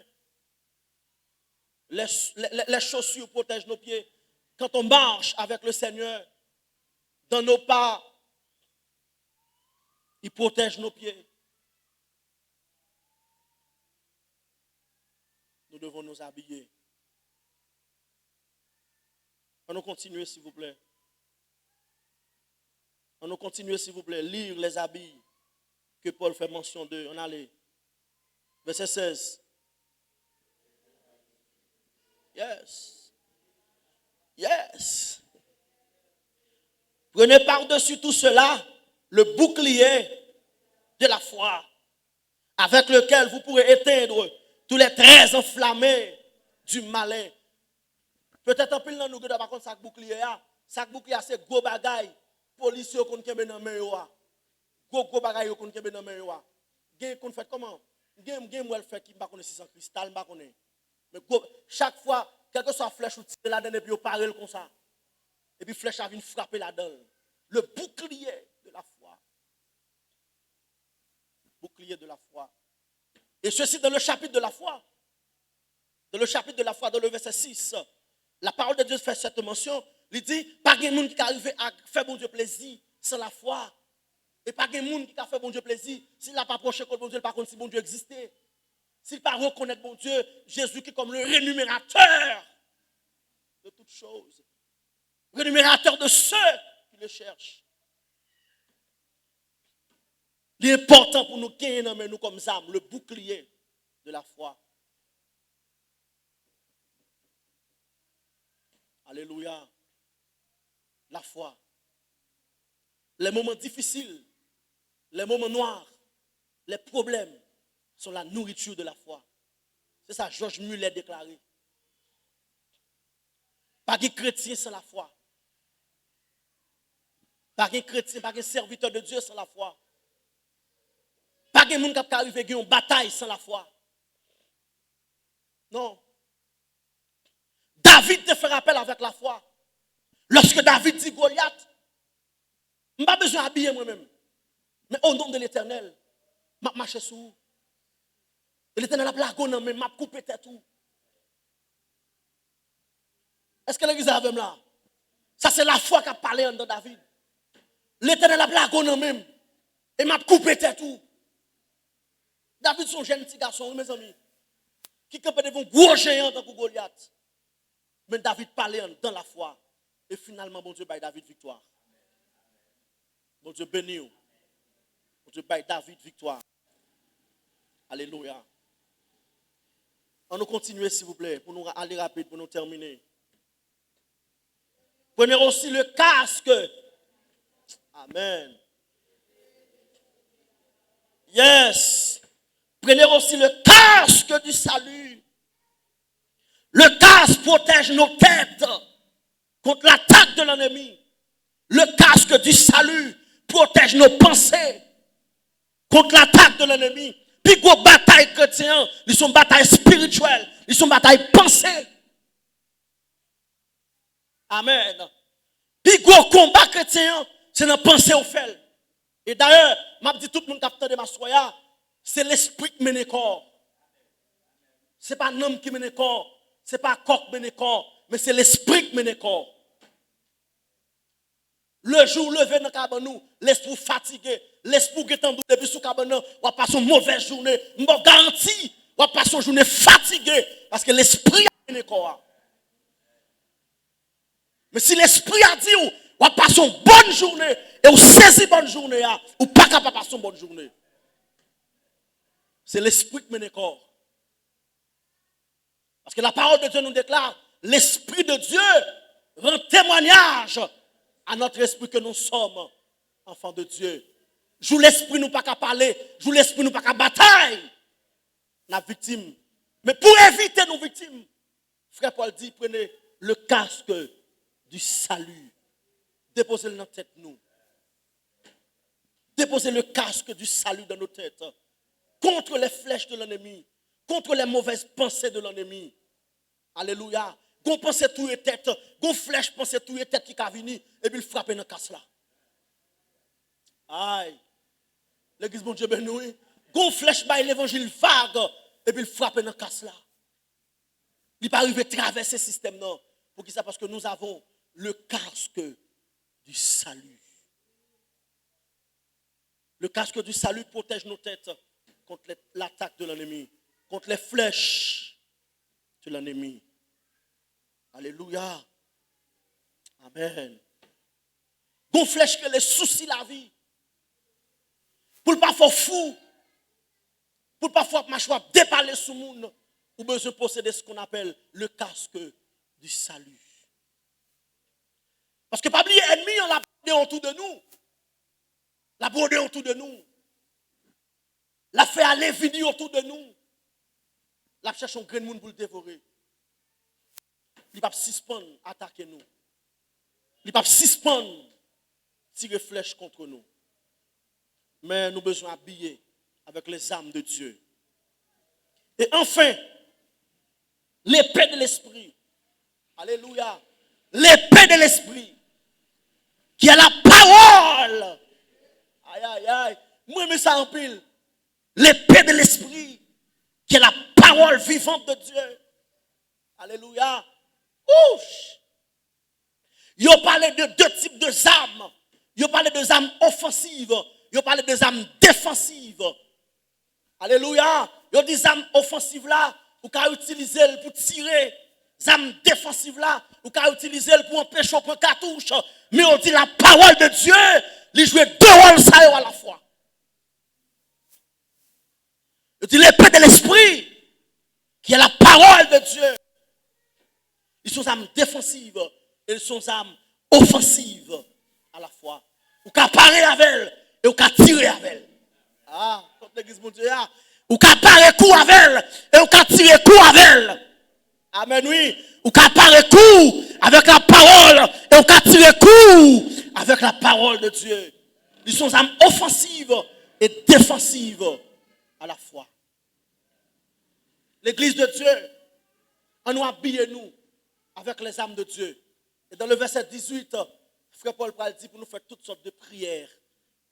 les, les, les chaussures protègent nos pieds. Quand on marche avec le Seigneur, dans nos pas, il protège nos pieds. Nous devons nous habiller. Ann nou kontinye, silvouplè. Ann nou kontinye, silvouplè. Lire les habits que Paul fait mention de. Ann ale. Vèsè sèz. Yes. Yes. Prenez par-dessus tout cela le bouclier de la foi, avec lequel vous pourrez éteindre tous les traits enflammés du malin. Petèt anpil nan nou gen dwa pa konn sa k boukliye a. Sa k boukliye a se gwo bagay polisye yo konn kenbe nan men yo a. Gwo, gwo bagay yo konn kenbe nan men yo a. Gen konn fèt kòman? Gen, gen m wè l fèt ki m pa konnen si se an kristal, m pa konnen. Men gwo, chak fwa, kèlkeswa flèch ou tire ladan l epi yo pare l konsa. Epi flèch la vin frape ladan l. Le bouclier de la foi. Bouclier de la foi. Et ceci dans le chapitre de la foi. Dans le chapitre de la foi, dans le verset six, la parole de Dieu fait cette mention. Li di, pa gen moun ki ka rive a fè Bondye plezi san lafwa. E pa gen moun ki ka fè Bondye plezi si l ap apwoche kot Bondye, l pa konn si Bondye egziste. Si l pa rekonèt Bondye, Jezikri kòm le rémunérateur de toutes choses. Rémunérateur de ceux qui le cherchent. Li enpòtan pou nou genyen nan men nou kòm zam, le bouclier de la foi. Alelouya. La foi. Les moments difficiles, les moments noirs, les problèmes sont la nourriture de la foi. Se sa George Muller deklare. Pa gen kretyen san lafwa. Pa gen kretyen, pa gen sèvitè de Dye san lafwa. Pa gen moun k ap ka rive gen yon batay san lafwa. Non. David te fè rapèl avèk lafwa. Lòske David di Golyat, m pa bezwen abiye mwen menm. Men o non de Letènèl, m ap mache sou ou. E Letènèl ap lage w nan men m, m ap koupe tèt ou. Èske legliz la avè m la? Sa se lafwa k ap pale anndan David. Letènèl ap lage w nan men m, e m ap koupe tèt ou. David se yon jèn ti gason, wi, mezanmi, ki kanpe devan yon gwo jeyan tankou Golyat. Men David pale anndan lafwa. E finalman, Bondye bay David viktwa. Bondye beni w. Bondye bay David viktwa. Alelouya. Ann nou kontinye, silvouplè, pou nou ale rapid, pou nou tèmine. Prenez aussi le casque. Amen. Yes. Prenez aussi le casque du salut. Le casque protège nos têtes contre l'attaque de l'ennemi. Le casque du salut protège nos pensées contre l'attaque de l'ennemi. Pi gwo batay kretyen an, li se yon batay espirityèl, li se yon batay panse. Amen. Pi gwo konba kretyen an, se nan panse w fè l. E dayè, m ap di tout moun k ap tande m aswè a, se lespri k mennen kò. Se pa nanm ki mennen kò, se pa kò k mennen kò, men se lespri k mennen kò. Le jou w leve nan kabann ou, lespri w fatige, lespri w gentan dou depi sou kabann nan, w ap pase yon movèz jounen. M ba w garanti, w ap pase yon jounen fatige, paske lespri a mennen kò a. Men si lespri a di w, w ap pase yon bòn jounen, e w sezi bòn jounen a, ou pa ka pa pase yon bòn jounen. Se lespri k mennen kò. Parce que la parole de Dieu nous déclare, l'Esprit de Dieu rend témoignage à notre esprit que nous sommes enfants de Dieu. Jou lespri nou pa ka pale, jou lespri nou pa ka batay, n ap viktim. Men pou evite nou viktim, frè Pòl di, prenez le casque du salut. Depoze l nan tèt nou. Déposez le casque du salut dans nos têtes. Contre les flèches de l'ennemi, contre les mauvaises pensées de l'ennemi. Alelouya. Gon panse touye tèt, gon flèch panse touye tèt ki ka vini, epi l frape nan kas la. Ay. Legliz Bondye beni w, wi. Gon flèch bay levanjil vag, epi l frape nan kas la. Li pa rive travèse sistèm nan. Poukisa? Paske nous avons le casque du salut. Le casque du salut protège nos têtes contre les- l'attaque de l'ennemi, contre les flèches de l'ennemi. Alelouya. Amen. Gon flèch rele sousi lavi. Pou l pa fè w fou. Pou l pa fè w ap mache w ap depale sou moun. Ou bezwen posede ce qu'on appelle le casque du salut. Paske pa bliye ènmi an l ap rode otou de nou. L ap rode otou de nou. L ap fè ale vini otou de nou. L ap chèche yon grenn moun pou l devore. Li p ap sispann atake nou. Li p ap sispann tire flèch kont nou. Men nou bezwen abiye avec les armes de Dieu. Et enfin, l'épée de l'esprit. Alléluia. L'épée de l'esprit, qui est la parole. Ay, ay, ay. Mwen renmen sa anpil. L'épée de l'esprit, qui est la parole vivante de Dieu. Alléluia. Ouch. Yo pale de de tip de zam. Yo pale de zam ofansiv. Yo pale de zam defansiv. Alelouya. Yo di zam ofansiv la, ou ka itilize l pou tire. Zam defansiv la, ou ka itilize l pou anpeche w pran katouch. Men yo di la pawòl de Dye, li jwe de wòl sa yo alafwa. Yo di l'épée de l'esprit, qui est la parole de Dieu. Li se yon zam defansiv e li se yon zam ofansiv alafwa. Ou ka pare avè l e ou ka tire avè l. Ah, kot legliz Bondye a. Ou ka pare kou avè l e ou ka tire kou avè l. Amen, wi. Ou ka pare kou avec la parole e ou ka tire kou avec la parole de Dieu. Li se yon zam ofansiv e defansiv alafwa. Legliz de Dye, ann nou abiye nou avec les armes de Dieu. Et dans le verset dix-huit, frè Pòl pral di pou nou fè tout sòt de priyè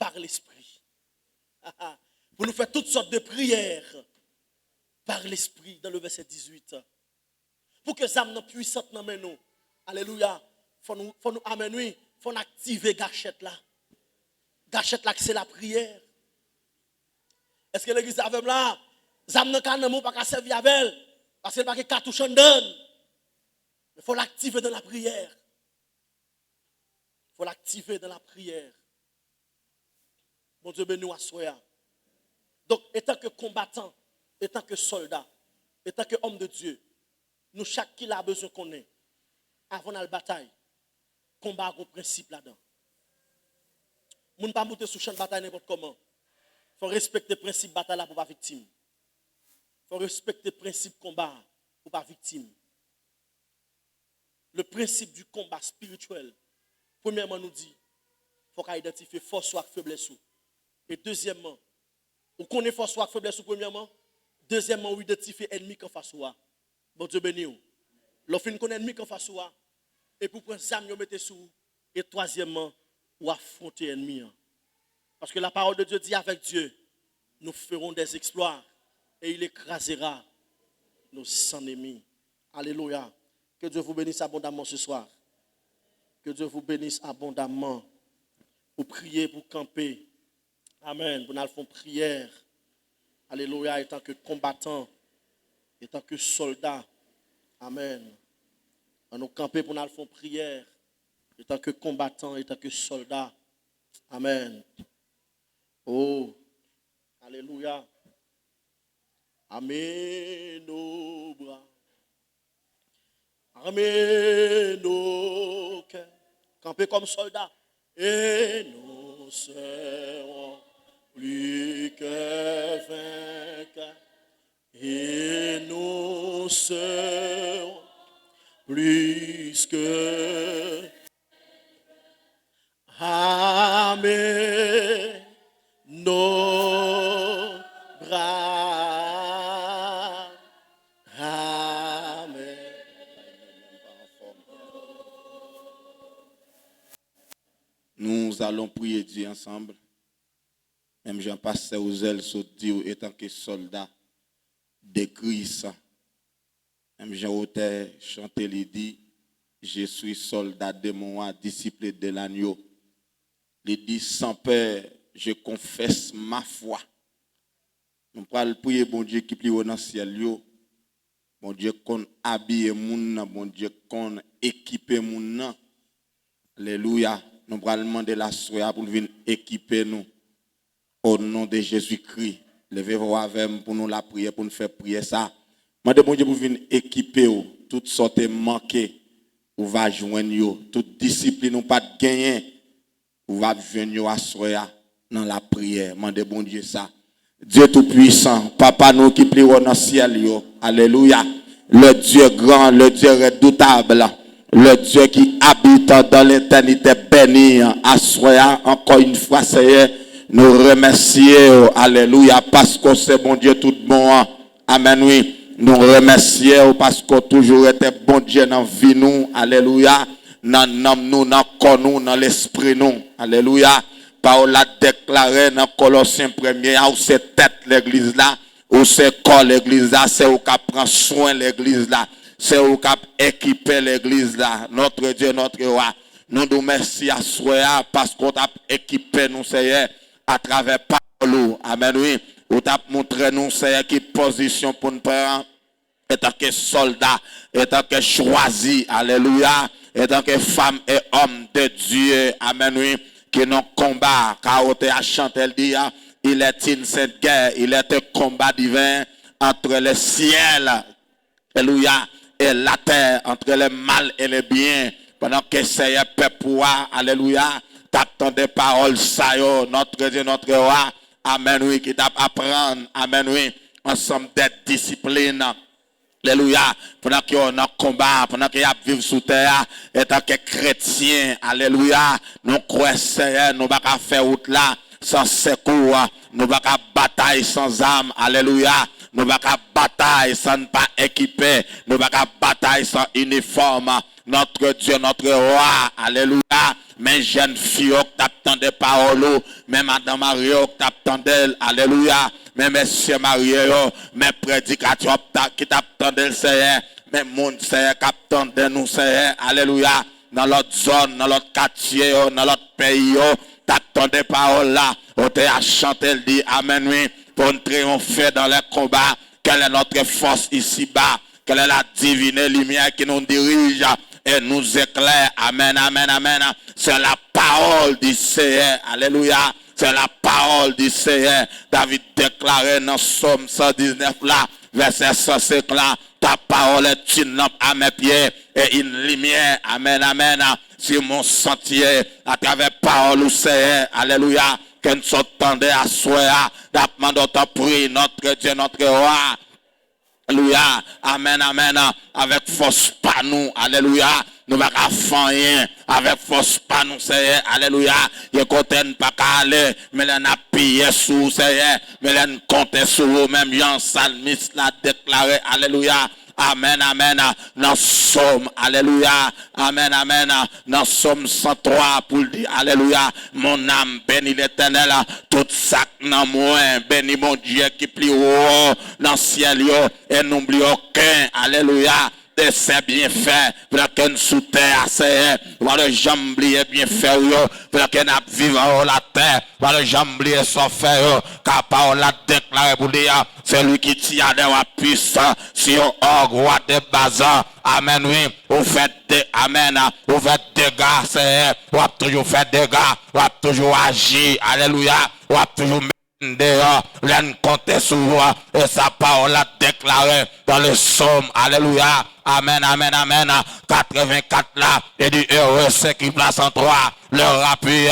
par l'esprit. Pou nou fè tout sòt de priyè par l'esprit dans le verset dix-huit. Pou ke zam nan pwisant nan men nou. Alelouya. Fò nou, fò nou, amen, wi. Fò n aktive gachèt la. Gachèt la ki se lapriyè. Èske legliz avè m la? Zam nan ka nan men w, ou pa ka sèvi avè l. Paske l pa gen katouch anndan l. Men fò l aktive nan lapriyè. Fò l aktive nan lapriyè. Bondye beni w aswè a. Donk, etanke konbatan, etanke sòlda, etanke òm de Dye, nou chak ki la bezwen konnen, avan n al batay, konba a gon prensip ladan. Moun pa moute sou chan batay nenpòt kòman. Fò w respekte prensip batay la pou w pa viktim. Fò w respekte prensip konba a pou w pa viktim. Le principe du combat spirituel. Premyèman, nou di, fò w ka idantifye fòs ou ak feblès ou. E dezyèmman, ou konnen fòs ou ak feblès ou premyèman. Dezyèmman, ou idantifye ènmi k anfas ou a. Bondye beni w. Lè w fin konn ènmi k anfas ou a, epi w pran zam yo mete sou ou. E twazyèmman, ou afwonte ènmi an. Parce que la parole de Dieu dit, avec Dieu, nous ferons des exploits et il écrasera nos ennemis. Alléluia. Que Dieu vous bénisse abondamment ce soir. Que Dieu vous bénisse abondamment. Pou priye, pou kanpe. Amen. Pou n al fè yon priyè. Alelouya. Etanke konbatan, etanke sòlda. Amen. Ann nou kanpe pou n al fè yon priyè. Etanke konbatan, etanke sòlda. Amen. Oh, alelouya. Armez nos bras. Armez nos cœurs. Kanpe kòm sòlda. Et nous serons plus que vainqueurs. Et nous serons plus que Armez nos bras. Armez. Nous allons prier Dieu ensemble. Menm jan pastè Ozel sot di w, etanke sòlda de Kris, menm jan otè chante li di, Je suis soldat de mon roi, disciple de l'agneau. Li di, Sans peur, je confesse ma foi. Nou pral priye Bondye ki pi wo nan syèl yo. Bondye konn abiye moun nan, Bondye konn ekipe moun nan. Alelouya. Nou pral mande l aswè a pou l vin ekipe nou. O non de Jezikri, leve vwa w avè m pou nou lapriyè, pou n fè priyè sa. Mande Bondye pou vin ekipe w. Tout sa w te manke, ou va jwenn yo. Tout disiplin ou pa t genyen, ou va jwenn yo aswè a nan lapriyè. Mande Bondye sa. Dieu Tout-Puissant, Papa nou ki pi wo nan syèl yo. Alelouya. Le Dieu grand, le Dieu redoutable, le Dieu qui habite dans l'éternité bénie. Aswè a, encore une fois, Seigneur, nou remèsye w. Alelouya, paske w se Bondye tout bon an. Amèn, wi. Nou remèsye w paske w toujou rete Bondye nan vi nou. Alelouya. Nan nanm nou, nan kò nou, nan lespri nou. Alelouya. Pawòl la deklare nan Kolosyen premye a, ou se tèt legliz la, ou se kò legliz la, se ou k ap pran swen legliz la, se ou k ap ekipe legliz la. Notre Dieu, notre roi. Nou di w mèsi aswè a paske w t ap ekipe nou, Seyè, atravè pawòl ou. Amèn, wi. Ou t ap montre nou, Seyè, ki pozisyon pou n pran etanke sòlda, etanke chwazi, alelouya, etanke fanm e òm de Dye, amèn, wi, ki nan konba, ka otè a chante l di a, il est une sainte guerre, il est un combat divin entre le ciel, alelouya, et la terre, entre le mal et le bien, pandan ke Seyè pèp ou a, alelouya, t ap tande pawòl sa yo, notre Dieu, notre roi, amèn, wi, ki t ap aprann, amèn, wi, ansanm de disiplin, alelouya, pandan ke yo nan konba, pandan ke y ap viv sou tè a, etanke kretyen, alelouya, nou kwè, Seyè, nou pa ka fè wout la san sekou, nou pa ka batay san zam, alelouya, nou pa ka batay san n pa ekipe, nou pa ka batay san inifòm, notre Dieu, notre roi, alelouya. Men jèn fi yo k t ap tande pawòl ou, men madan marye yo k t ap tande l, alelouya. Men mesye marye yo, men predikatè yo k t ap, ki t ap tande l, Seyè. Men moun, Seyè, k ap tande nou, Seyè, alelouya. Nan lòt zòn, nan lòt katye yo, nan lòt peyi yo, t ap tande pawòl la. Otè a chante l di, amèn, wi, pou n triyonfe dans les combats. Quelle est notre force ici-bas? Quelle est la divine lumière qui nous dirige et nous éclaire? Amen, amen, amen. C'est la parole du Seigneur. Alléluia. C'est la parole du Seigneur. David deklare nan Sòm san diznèf la, vèsè san senk la, ta parole est une lampe à mes pieds et une lumière, amen, amen, sur mon sentier. Atravè pawòl ou, Seyè, alelouya, ke n sot tande aswè a, n ap mande w, tanpri, notre Dieu, notre roi. Alelouya. Amèn, amèn. Avèk fòs pa nou. Alelouya. Nou pa ka fè anyen. Avèk fòs pa nou, Seyè. Alelouya. Gen kote n pa ka ale. Men lè n apiye sou ou, Seyè. Men lè n konte sou ou, menm jan salmis la deklare. Alelouya. Amèn, amèn. Nan Sòm. Alelouya. Amèn, amèn. Nan Sòm san twa, pou l di, alelouya, mon âme, bénis l'Éternel, tout sa k nan mwen, beni Bondye ki pi wo nan syèl yo, et n'oublie aucun, alelouya, de ses bienfaits, pandan ke n sou tè a, Seyè, pa janm bliye byenfè w yo, pandan ke n ap viv anwo latè, pa janm bliye sa w fè yo, ka pawòl la deklare pou li a, celui qui tire des rois puissants sur un roi de Bazan, amèn, wi, ou fè de, amèn, ou fè dega, Seyè, w ap toujou fè dega, w ap toujou aji, alelouya, w ap toujou deyò, lè n konte sou ou, e sa pawòl la deklare dans le Psaume, alelouya, amèn, amèn, amèn, katrevenkat la, e di, heureux ceux qui placent en toi leur appui,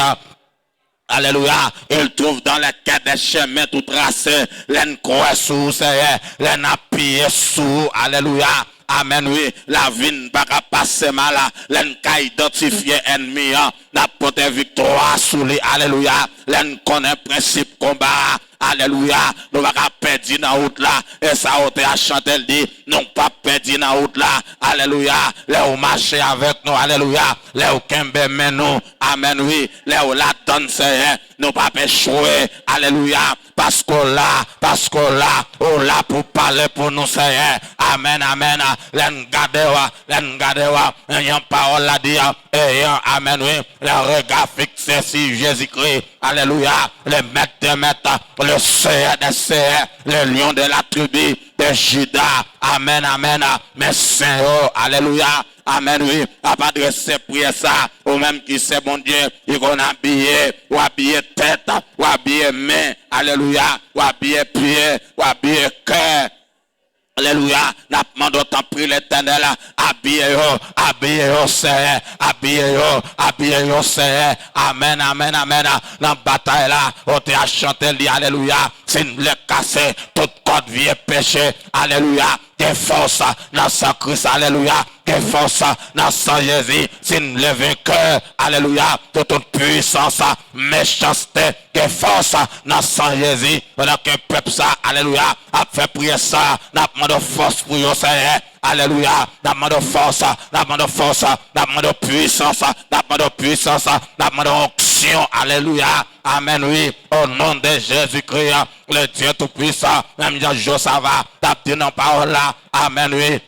alelouya, ils trouvent dans les cœurs des chemins tout tracés, lè n kwè sou ou, Seyè, lè n apiye sou ou, alelouya, Amèn, wi. Lavi n pa ka pase mal. Lè n ka idantifye ènmi an, n ap pote viktwa sou li. Alelouya. Lè n konnen prensip konba a, alelouya, nou pa ka pèdi nan wout la. E sa otè a chante, l di, nou p ap pèdi nan wout la. Alelouya. Lè w mache avèk nou, alelouya, lè w kenbe men nou, amèn, wi, lè w ladann, Senyè, nou p ap echwe. Alelouya. Paske w la, paske w la, ou la pou pale pou nou, Senyè. Amèn, amèn. Lè n gade w, lè n gade w, jan pawòl la di, e jan, amèn, wi, le rega fikse si Jezikri. Alelouya. Le Maître des maîtres, le Seigneur des seigneurs, le lion de la tribu de Juda. Amèn, amèn. Men sen yo, alelouya. Amèn, wi. Ap adrese priyè sa, ou menm ki se Bondye, li konn abiye, w abiye tèt, w abiye men, alelouya, w abiye pye, w abiye kè. Alelouya, n ap mande w tanpri Letènèl, abiye yo, abiye yo, Senyè, abiye yo, abiye yo, Senyè. Amèn, amèn, amèn. Nan batay la, otè a chante, l di, alelouya, si n vle kase tout kòd vye peche, alelouya, gen fòs nan san Kris, alelouya. Gen fòs nan san Jezi. Si n vle venkè, alelouya, de tout pwisans, mechanste, gen fòs nan san Jezi. Pandan ke pèp sa, alelouya, ap fè priyè sa, n ap mande w fòs pou yo, Senyè. Alelouya. N ap mande w fòs, n ap mande w fòs, n ap mande w pwisans, n ap mande w pwisans, n ap mande w onksyon. Alelouya. Amèn, wi. O non de Jezikri, le Dieu Tout-Puissant, menm jan Josava t ap di nan pawòl la. Amèn, wi.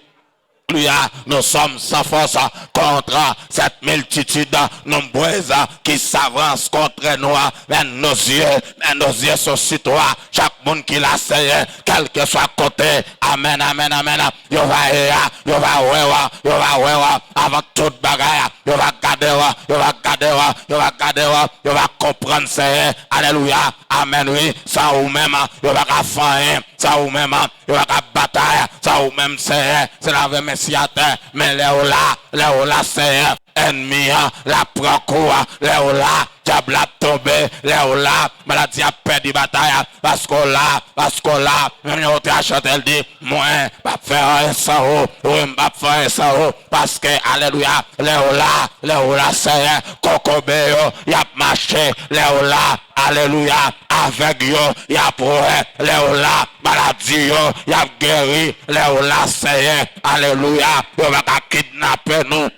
Alléluia, nous sommes sans force contre cette multitude nombreuse qui s'avance contre nous. Mais nos yeux, mais nos yeux sont sur toi. Chak moun ki la, Senyè, kèlkeswa kote. Amèn, amèn, amèn. Yo va ye a, yo va wè w, yo va wè w avan tout bagay. Yo va gade w, yo va gade w, yo va gade w, yo va konprann, Senyè. Alelouya. Amèn, wi. San ou menm, yo pa ka fè anyen. San ou menm, yo pa ka batay. San ou menm, Senyè, se lave men si atè. Men lè w la, lè w la, Senyè, ènmi an, l ap pran kou. Lè w la, dyab la ap tonbe. Lè w la, maladi ap pèdi batay. Paske w la, paske w la. Menm jan otè a chante, l di, mwen p ap fè anyen san ou. Wi, m p ap fè anyen san ou. Paske, alelouya, lè w la, lè w la, Senyè, kokobe yo, y ap mache. Lè w la, alelouya, avèg yo, y ap wè. Lè w la, maladi yo, y ap geri. Lè w la, Senyè, alelouya, yo pa ka kidnape nou.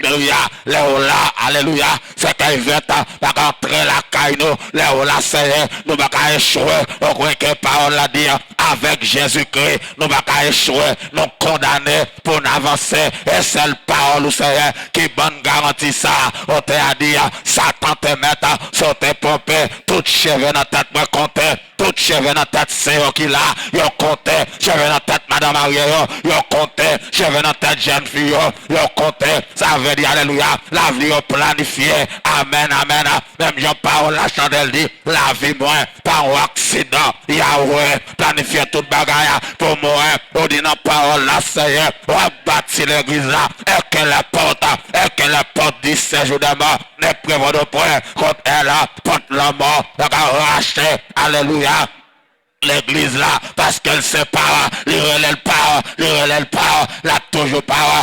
Alelouya, lè w la, alelouya, sèkèy vèt pa ka antre lakay nou. Lè w la, Senyè, nou pa ka echwe. Ou kwè ke pawòl la di, avèk Jezikri, nou pa ka echwe. Nou kondane pou n avanse. E sèl pawòl ou, Senyè, ki ban n garanti sa. Otè a di, Satan te mèt sote ponpe, tout cheve nan tèt mwen konte. Tout cheve nan tèt sè yo ki la, yo konte. Cheve nan tèt madan marye yo, yo konte. Cheve nan tèt jèn fi yo, yo konte. Sa vle di, alelouya, lavi yo planifye. Amèn, amèn. Menm jan pawòl la chante, l di, lavi mwen pa yon aksidan. Yahweh planifye tout bagay pou mwen. Ou di nan pawòl la, Senyè, w ap bati legliz la. Et que les portes, et que les portes du séjour des morts ne prévaudront point contre elle. Pòt lanmò pa ka rache. Alelouya. Legliz la, paske l se pa w, li rele l pa w, li rele l pa w, l ap toujou pa w.